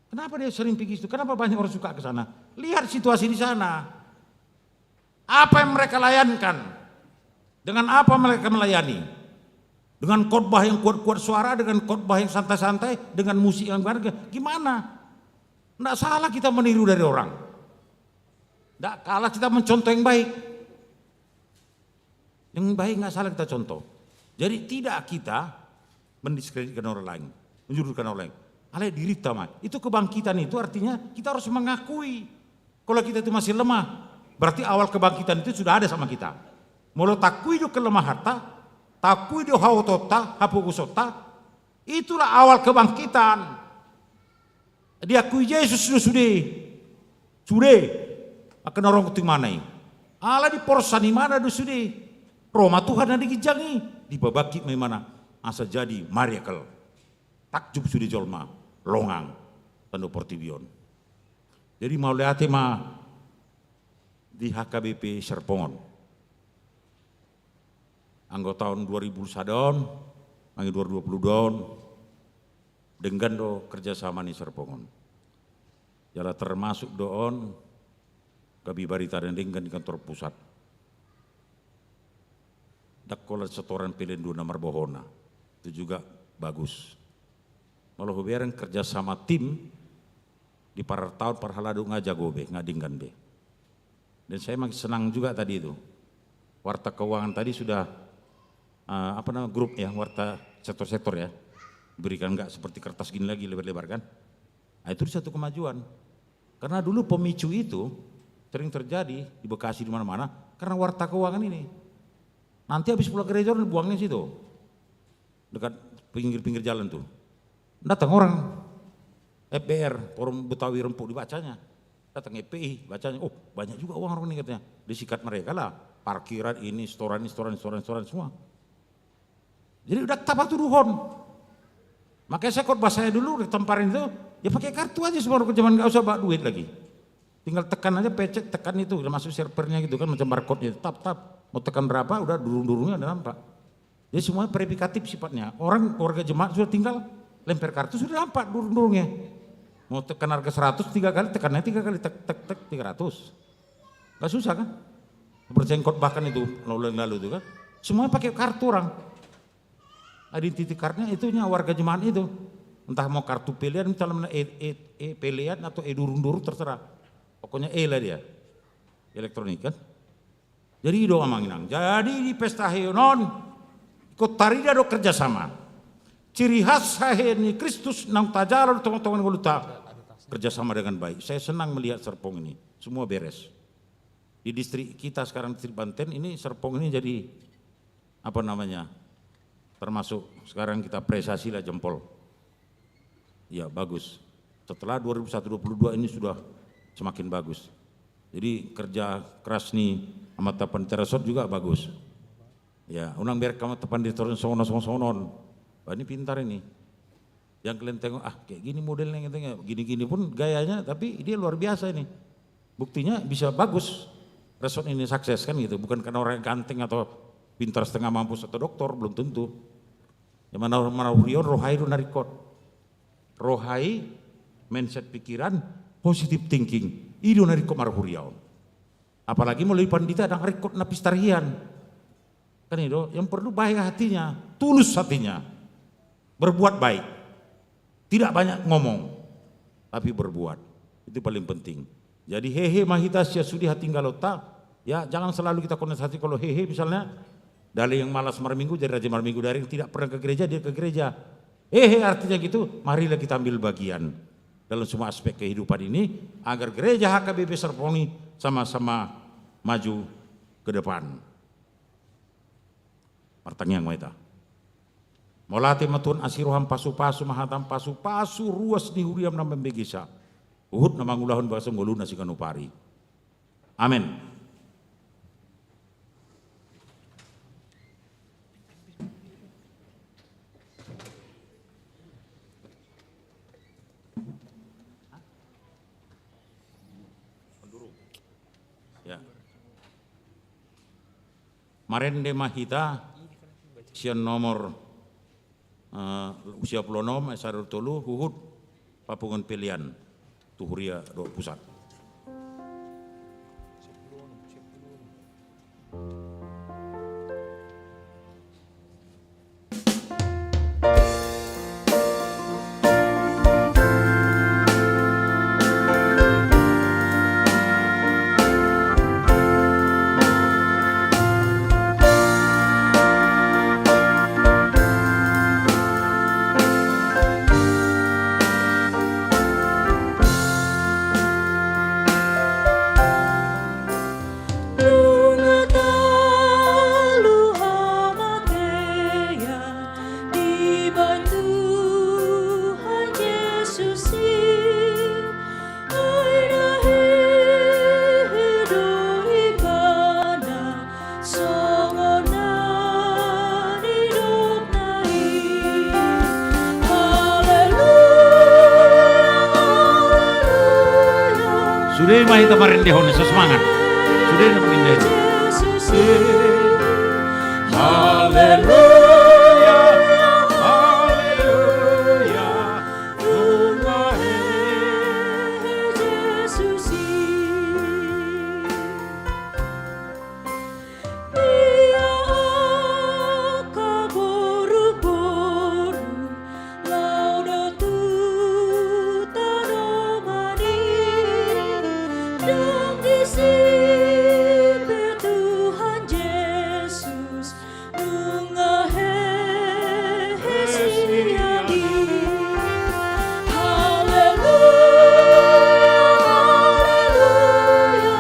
Kenapa dia sering pergi situ? Kenapa banyak orang suka ke sana? Lihat situasi di sana. Apa yang mereka layankan? Dengan apa mereka melayani? Dengan khotbah yang kuat-kuat suara, dengan khotbah yang santai-santai, dengan musik yang gimana? Gimana? Nggak salah kita meniru dari orang. Nggak kalah kita mencontoh yang baik. Yang baik nggak salah kita contoh. Jadi tidak kita mendiskreditkan orang lain, menjudulkan orang lain. Alai dirita ma. Itu kebangkitan itu artinya kita harus mengakui kalau kita itu masih lemah. Berarti awal kebangkitan itu sudah ada sama kita. Molo taakui do kelemahanta, taakui do haotoonta, hapogosonta, itulah awal kebangkitan. Diakui Jesus do sude. Sude. Angka na ro tu imana i. Ala diporsan imana do sude. Ro ma Tuhan na di ginjang i. Dipabangkit ma imana. Asa jadi miracle. Takjub sude jolma. Longang. Tano portibi on. Jadi mauliate ma di H K B P Serpong on. Anggo taon dua ribu sada on, mangi dua ribu dua puluh dua on, denggan do kerjasama ni Serpong on. Jala termasuk do on, gabe barita na denggan di kantor pusat. Ndang holan setoran pelean do na marbohona. Itu juga bagus. Molo hubereng kerjasama tim, di parartaon parhalado nga jago be, nga denggan be. Dan saya makin senang juga tadi itu. Warta keuangan tadi sudah, eh, apa namanya, grup ya, warta sektor-sektor ya. Diberikan nggak seperti kertas gini lagi lebar-lebar kan. Nah, itu satu kemajuan. Karena dulu pemicu itu sering terjadi di Bekasi di mana-mana karena warta keuangan ini. Nanti habis pulang gereja orang buangnya situ. Dekat pinggir-pinggir jalan tuh. Datang orang F B R, Forum Betawi Rempuk, dibacanya. Datang F P I, bacanya. Oh, banyak juga uang orang ini katanya. Disikat mereka lah. Parkiran ini, setoran ini, setoran, setoran, setoran semua. Jadi udah tapa tuduhon. Makanya saya khotbah saya dulu di Tamparin itu, ya pakai kartu aja semua, zaman nggak usah bawa duit lagi. Tinggal tekan aja, pencet, tekan itu, udah masuk servernya gitu kan, macam barcode-nya itu, tap, tap. Mau tekan berapa, udah durung-durungnya udah nampak. Jadi semuanya verifikatif sifatnya. Orang, warga jemaat sudah tinggal lempar kartu, sudah nampak durung-durungnya. Mau tekan harga seratus, tiga kali, tekannya tiga kali, tek, tek, tek, tiga ratus. Nggak susah kan? Seperti yang khotbahkan itu, lalu, lalu itu kan. Semuanya pakai kartu orang. Identity card-nya itunya warga jemaat itu. Entah mau kartu pelean, misalnya e, e, e pelean atau e durung-durung, terserah. Pokoknya e lah dia. Elektronik kan? Jadi i do amang inang. Jadi di pesta hehe on, ingkon tarida do kerjasama. Ciri khas hehe ni Kristus naung tajalo di tongatonga ni ngolunta. Kerjasama dengan baik. Saya senang melihat Serpong ini. Semua beres. Di distrik kita sekarang, Distrik Banten ini, Serpong ini jadi, apa namanya, termasuk sekarang kita apresiasi lah jempol. Ya, bagus. Setelah dua ribu satu dua puluh dua ini sudah semakin bagus. Jadi kerja keras ni amanta Pandita Resort juga bagus. Ya, unang bereng amanta Pandita Resort songon on, songon on. Wah, ini pintar ini. Yang kalian tengok, ah, kayak gini modelnya, katanya, gini-gini pun gayanya, tapi dia luar biasa ini. Buktinya bisa bagus. Resort ini sukses kan gitu. Bukan karena orang ganteng atau pintar setengah mampus atau doktor, belum tentu. Yang mana marhuriaon roha i do na ringkot. Roha i, mindset, pikiran, positive thinking. I do na ringkot marhuriaon. Apalagi molo di pandita ndang ringkot na pistar hian. Kan i do, yang perlu baik hatinya, tulus hatinya. Berbuat baik. Tidak banyak ngomong, tapi berbuat. Itu paling penting. Jadi hehe ma hita sian sude hatinggalonta, ya, jangan selalu kita konsentrasi kalau hehe misalnya, dari yang malas marminggu jadi rajin marminggu, dari yang tidak pernah ke gereja dia ke gereja. Hehe artinya gitu, marilah kita ambil bagian dalam semua aspek kehidupan ini, agar gereja H K B P Serpong i sama-sama maju ke depan. Martangiang ma hita. Mauliate ma Tuhan, asi roham, pasupasu ma hatam, pasupasu ruas ni huriam na mambegesa, huhut na mangulahon bagasan ngoluna siganup ari. Amen. Ya. Marende ma hita sian nomor eh, sia pulu onom, eh, sada tolu, huhut, papunguan pelean, tu huria dohot pusat. Nunga talu hamatean dibahen Tuhan Jesus i, ai na hehe do ibana songon na nidokna i. Haleluya, haleluya. Sude ma hita marende hon, so semangat. Sude na marende. Haleluya, haleluya. Nunga hehe Jesus i. Ia angka boruboru laho do tu tanoman i, ndang disi pe Tuhan Jesus nunga hehe sian i. Haleluya, haleluya.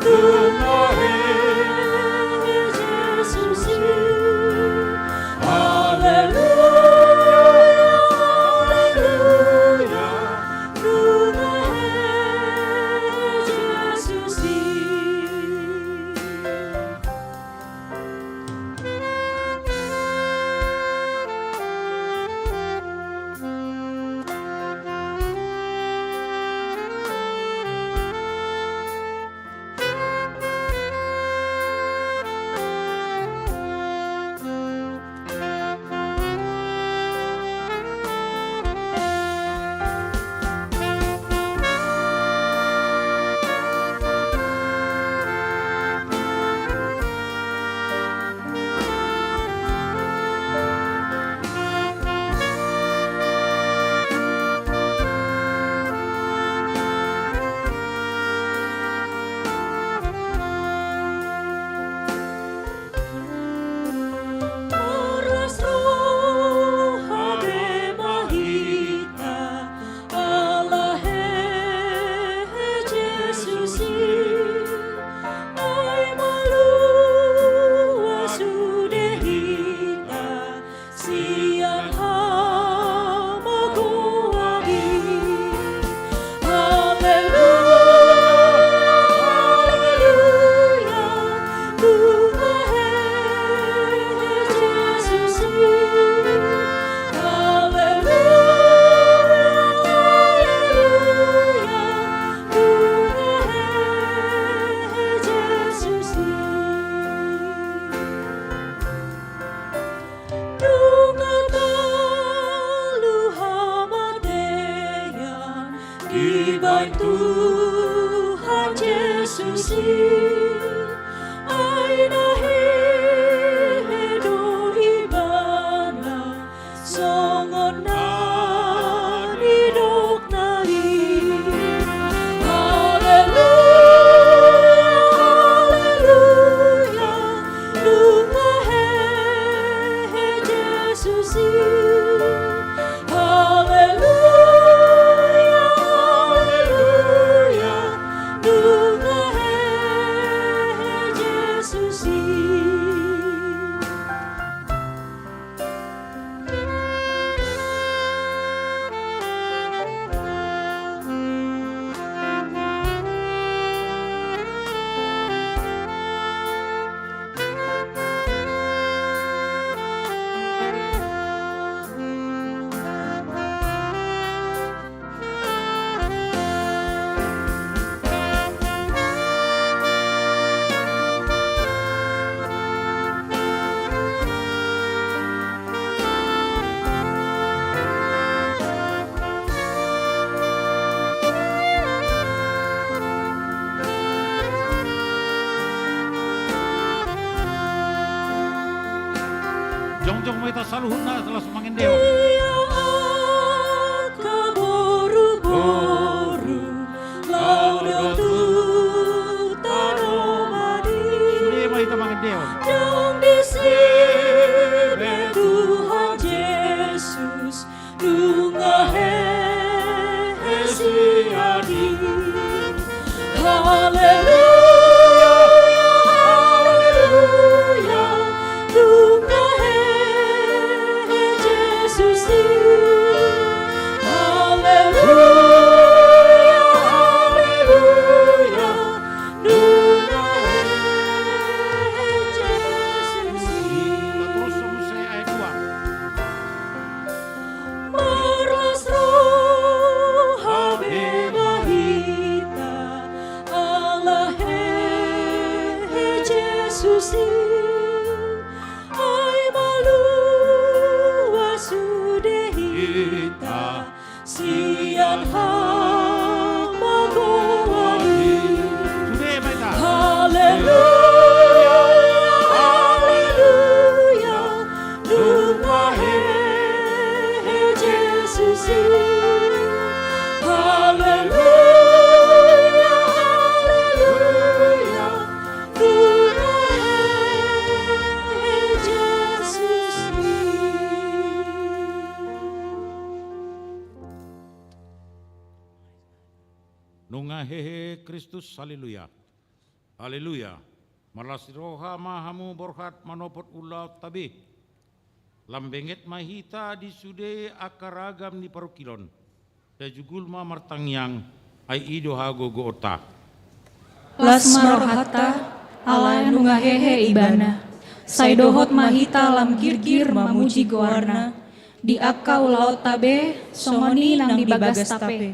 Nunga hehe Jesus i. Haleluya, haleluya. Nunga hehe Jesus i. Marlas roha be ma hita ala hehe Jesus i, ai malua sude hita sian hamagoan i. Haleluya, haleluya. Nunga hehe Jesus i. Haleluya, haleluya. Nunga hehe Jesus i. Nunga talu hamatean dibahen Tuhan Jesus i, ai na hehe do ibana songon na nidokna i. Haleluya, haleluya. Nunga hehe Jesus i. Haleluya, haleluya. Nunga hehe Jesus i. Hita saluhutna laos mangendehon. Ia angka boruboru, laho do tu tano madili. Sude ma hita mangendehon. Naung disi be Tuhan Jesus, nunga hehe sian i. Haleluya, haleluya, nunga hehe Jesus i. Haleluya, haleluya, nunga hehe Jesus i. Marlas roha be ma hita ala hehe Jesus i. Ai malua sude hita sian hamagoan i. Sude ma hita. Haleluya, haleluya, nunga hehe Jesus i. Haleluya, haleluya, nunga hehe Jesus i. Nunga hehe Kristus, haleluya. Haleluya. Marlas ni roha ma hamu borhat manopot ulaonta be. Lam benget ma hita di sude angka ragam ni parungkilon. Sai jugul ma martangiang, ai i do hagogoonta. Las ma rohanta, ala nunga hehe Ibana. Sai dohot ma hita lam girgir mamuji goarna di angka ulaonta be, songon i nang di bagasta pe.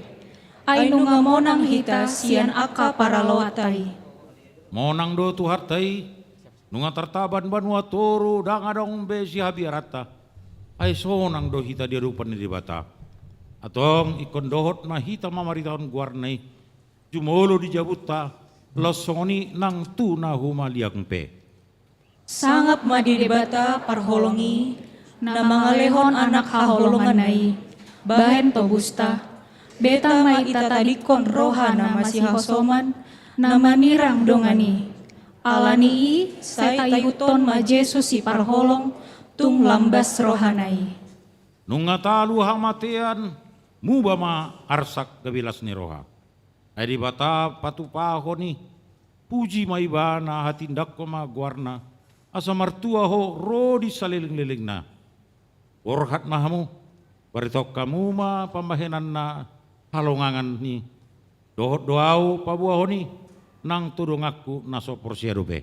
Ai nunga monang hita sian angka paraloanta i. Monang do Tuhanta i, nunga tartaban banua toru, ndang adong be sihabiaranta. Ai sonang do hita di adopan ni Debata. Antong ingkon dohot ma hita mamaritahon goarna i, jumolo di jabunta, laos songon i nang tu na humaliang pe. Sangap ma di Debata parholong i, na mangalehon anak haholonganna i bahen tobusta. Beta ma i tatadingkon roha na masihasoman, na maninang dongan i. Ala ni i, sai taihuthon ma Jesus siparholong, tung lambas rohana i. Nunga talu hamatean, muba ma arsak gabe las ni roha. Ai Debata patupahon i, puji ma Ibana, hatindangkon ma goarna, asa martua ho ro di salelenglelengna. Borhat ma hamu, baritahon hamu ma pambahenan na halongangan i, dohot do ahu paboahon i nang tu donganku na so porsea dope.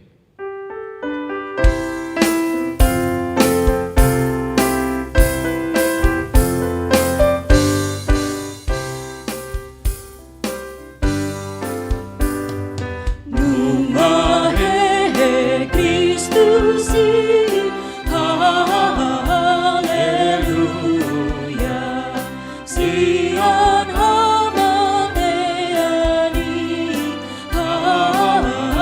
Nunga hehe Kristus i, haleluya, sian hamatean i, haleluya,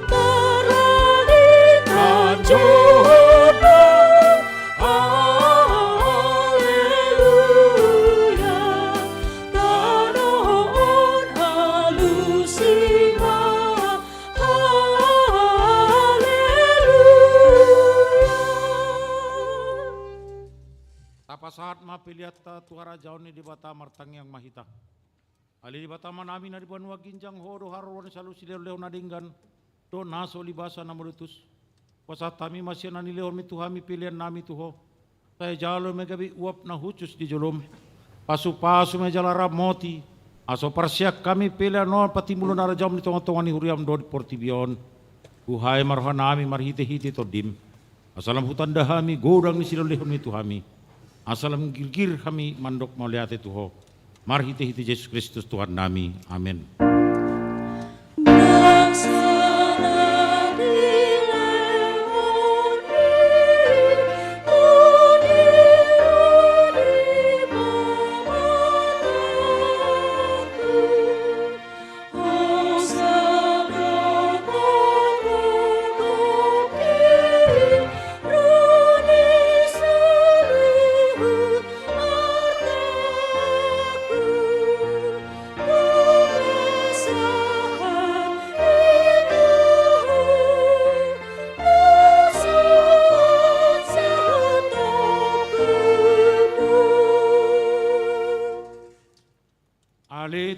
marlalian jolo. Haleluya, tano on alusi ma. Haleluya. Tapasahat ma peleanta tu harajaon ni Debata, martangiang ma hita. Ale Debata Amanami na di banua ginjang, Ho do haroroan ni saluhut silehonlehon na denggan dohot na so libasa na mauliutus. Pasahat hami ma sian na nilehonmi tu hami peleannami tu Ho. Sai jalo ma i gabe uap na hushus di jolom. Pasupasu ma i jala ramoti, asa huparseang hami pelean on patimbulhon harajaonmi di tongatonga ni huriam dohot di portibi on. Buhai ma rohanami marhitehite Tondim. Asa lam hutanda hami godang ni silehonlehonmi tu hami. Asa lam girgir hami mandok mauliate tu Ho. Marhitehite Jesus Kristus Tuhannami. Amen.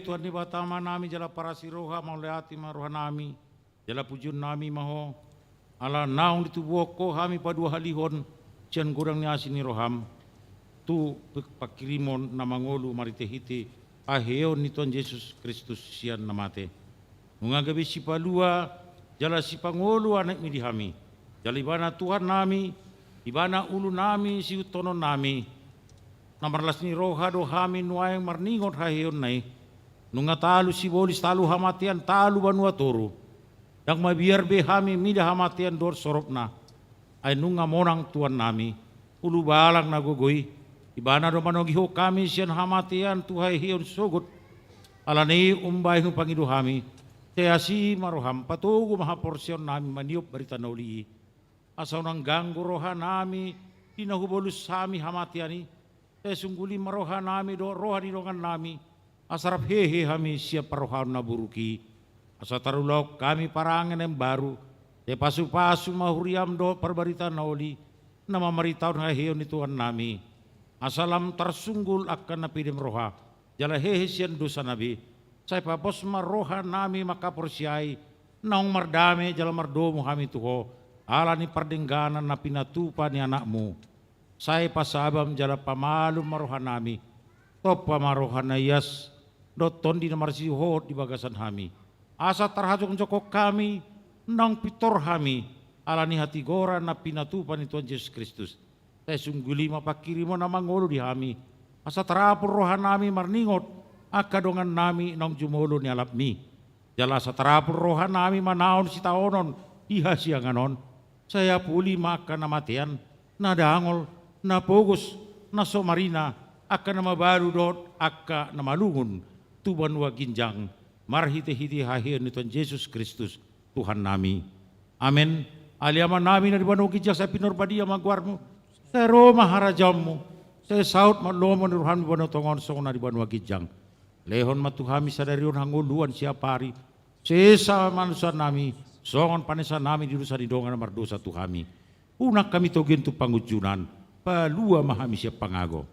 Tuhan Debata Amanami jala parasi roha, mauliate ma rohanami jala pujionnami ma Ho, ala naung ditubuhon Ho hami paduahalihon sian godang ni asi ni roham tu panghirimon na mangolu marhitehite haheheon ni Tuhan Jesus Kristus sian na mate. Nunga gabe sipalua jala sipangolu anakmi di hami, jala Ibana Tuhannami, Ibana ulunami, siihuthononnami. Na marlas ni roha do hami nuaeng marningot haheheonna i. Nunga talu sibolis, talu hamatean, talu banua toru. Ndang mabiar be hami mida hamatean dohot soropna. Ai nunga monang Tuhannami, Ulubalang na gogo i, Ibana do manogihon hami sian hamatean tu haheheon sogot. Alani i umbahen hupangido hami, sai asi ma roham, patogu ma haporseaonnami maniop barita na uli i. Asa unang ganggu rohanami di na hubolus hami hamatean i. Sai sungguli ma rohanami dohot roha ni dongannami, asa rap hehe hami sian parrohaon na buruk i. Asa tarulahon hami parange na imbaru. Sai pasupasu ma huriam dohot parbarita na uli na mamaritahon haheheon ni Tuhannami. Asa lam tarsunggul angka na pidem roha jala hehe sian dosana be. Sai papos ma rohanami mangkaporseai naung mardame jala mardomu hami tu Ho, ala ni pardengganan na pinatupa ni Anakmu. Sai pasabam jala pamalum ma rohanami. Tompa ma roha na ias dohot Tondi na marsihohot di bagasan hami, asa tarhajongjongkon hami naung pintor hami ala ni hatigoran na pinatupa ni Tuhan Jesus Kristus. Sai sungguli ma panghirimon na mangolu di hami, asa tarapul rohanami marningot angka dongannami naung jumolo nialapmi. Jala asa tarapul rohanami manaon sitaonon di hasiangan on. Sai apuli ma angka na matean, na dangol, na pogos, na so marina, angka na mabalu dohot angka na malungun tu banua ginjang, marhitehite haheheon ni Tuhan Jesus Kristus, Tuhannami. Amen. Ale Amanami na di banua ginjang, sai pinarbadia ma goarmu. Sai ro ma harajaonmu. Sai saut ma lomo ni roham di banua tonga on songon na di banua ginjang. Lehon ma tu hami sadari on hangoluan siapari. Sesa ma hadosaonnami songon panesanami di dosa ni dongan na mardosa tu hami. Unang hami togu tu pangunjunan. Palua ma hami sian pangago.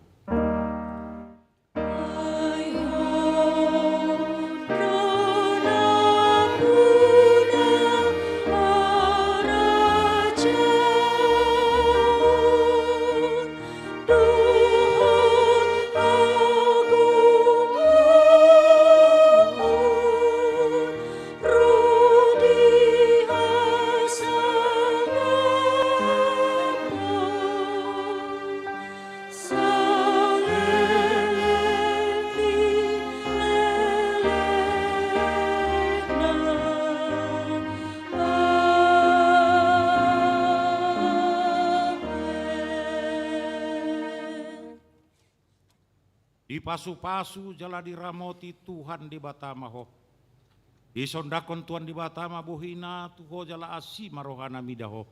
Dipasupasu jala diramoti Tuhan Debata ma ho. Disondangkon Tuhan Debata ma bohina tu ho jala asi ma rohana mida ho.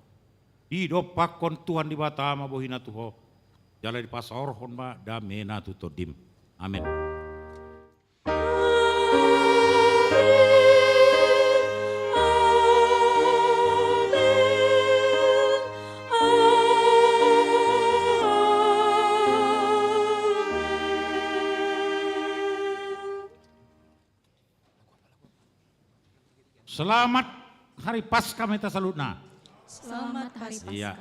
Didompakkon Tuhan Debata ma bohina tu ho, jala dipasaorhon ma damena tu tondim. Amen. Selamat Hari Paskah ma hita saluhutna. Selamat Hari Paskah. Iya.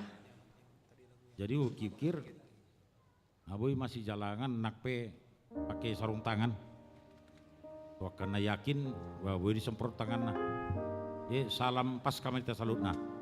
Jadi hukikkir, na boi masijalangan, nang pe pake sarung tangan. Tu angka na yakin, ba boi disemprot tanganna. Jadi salam Paskah ma hita saluhutna.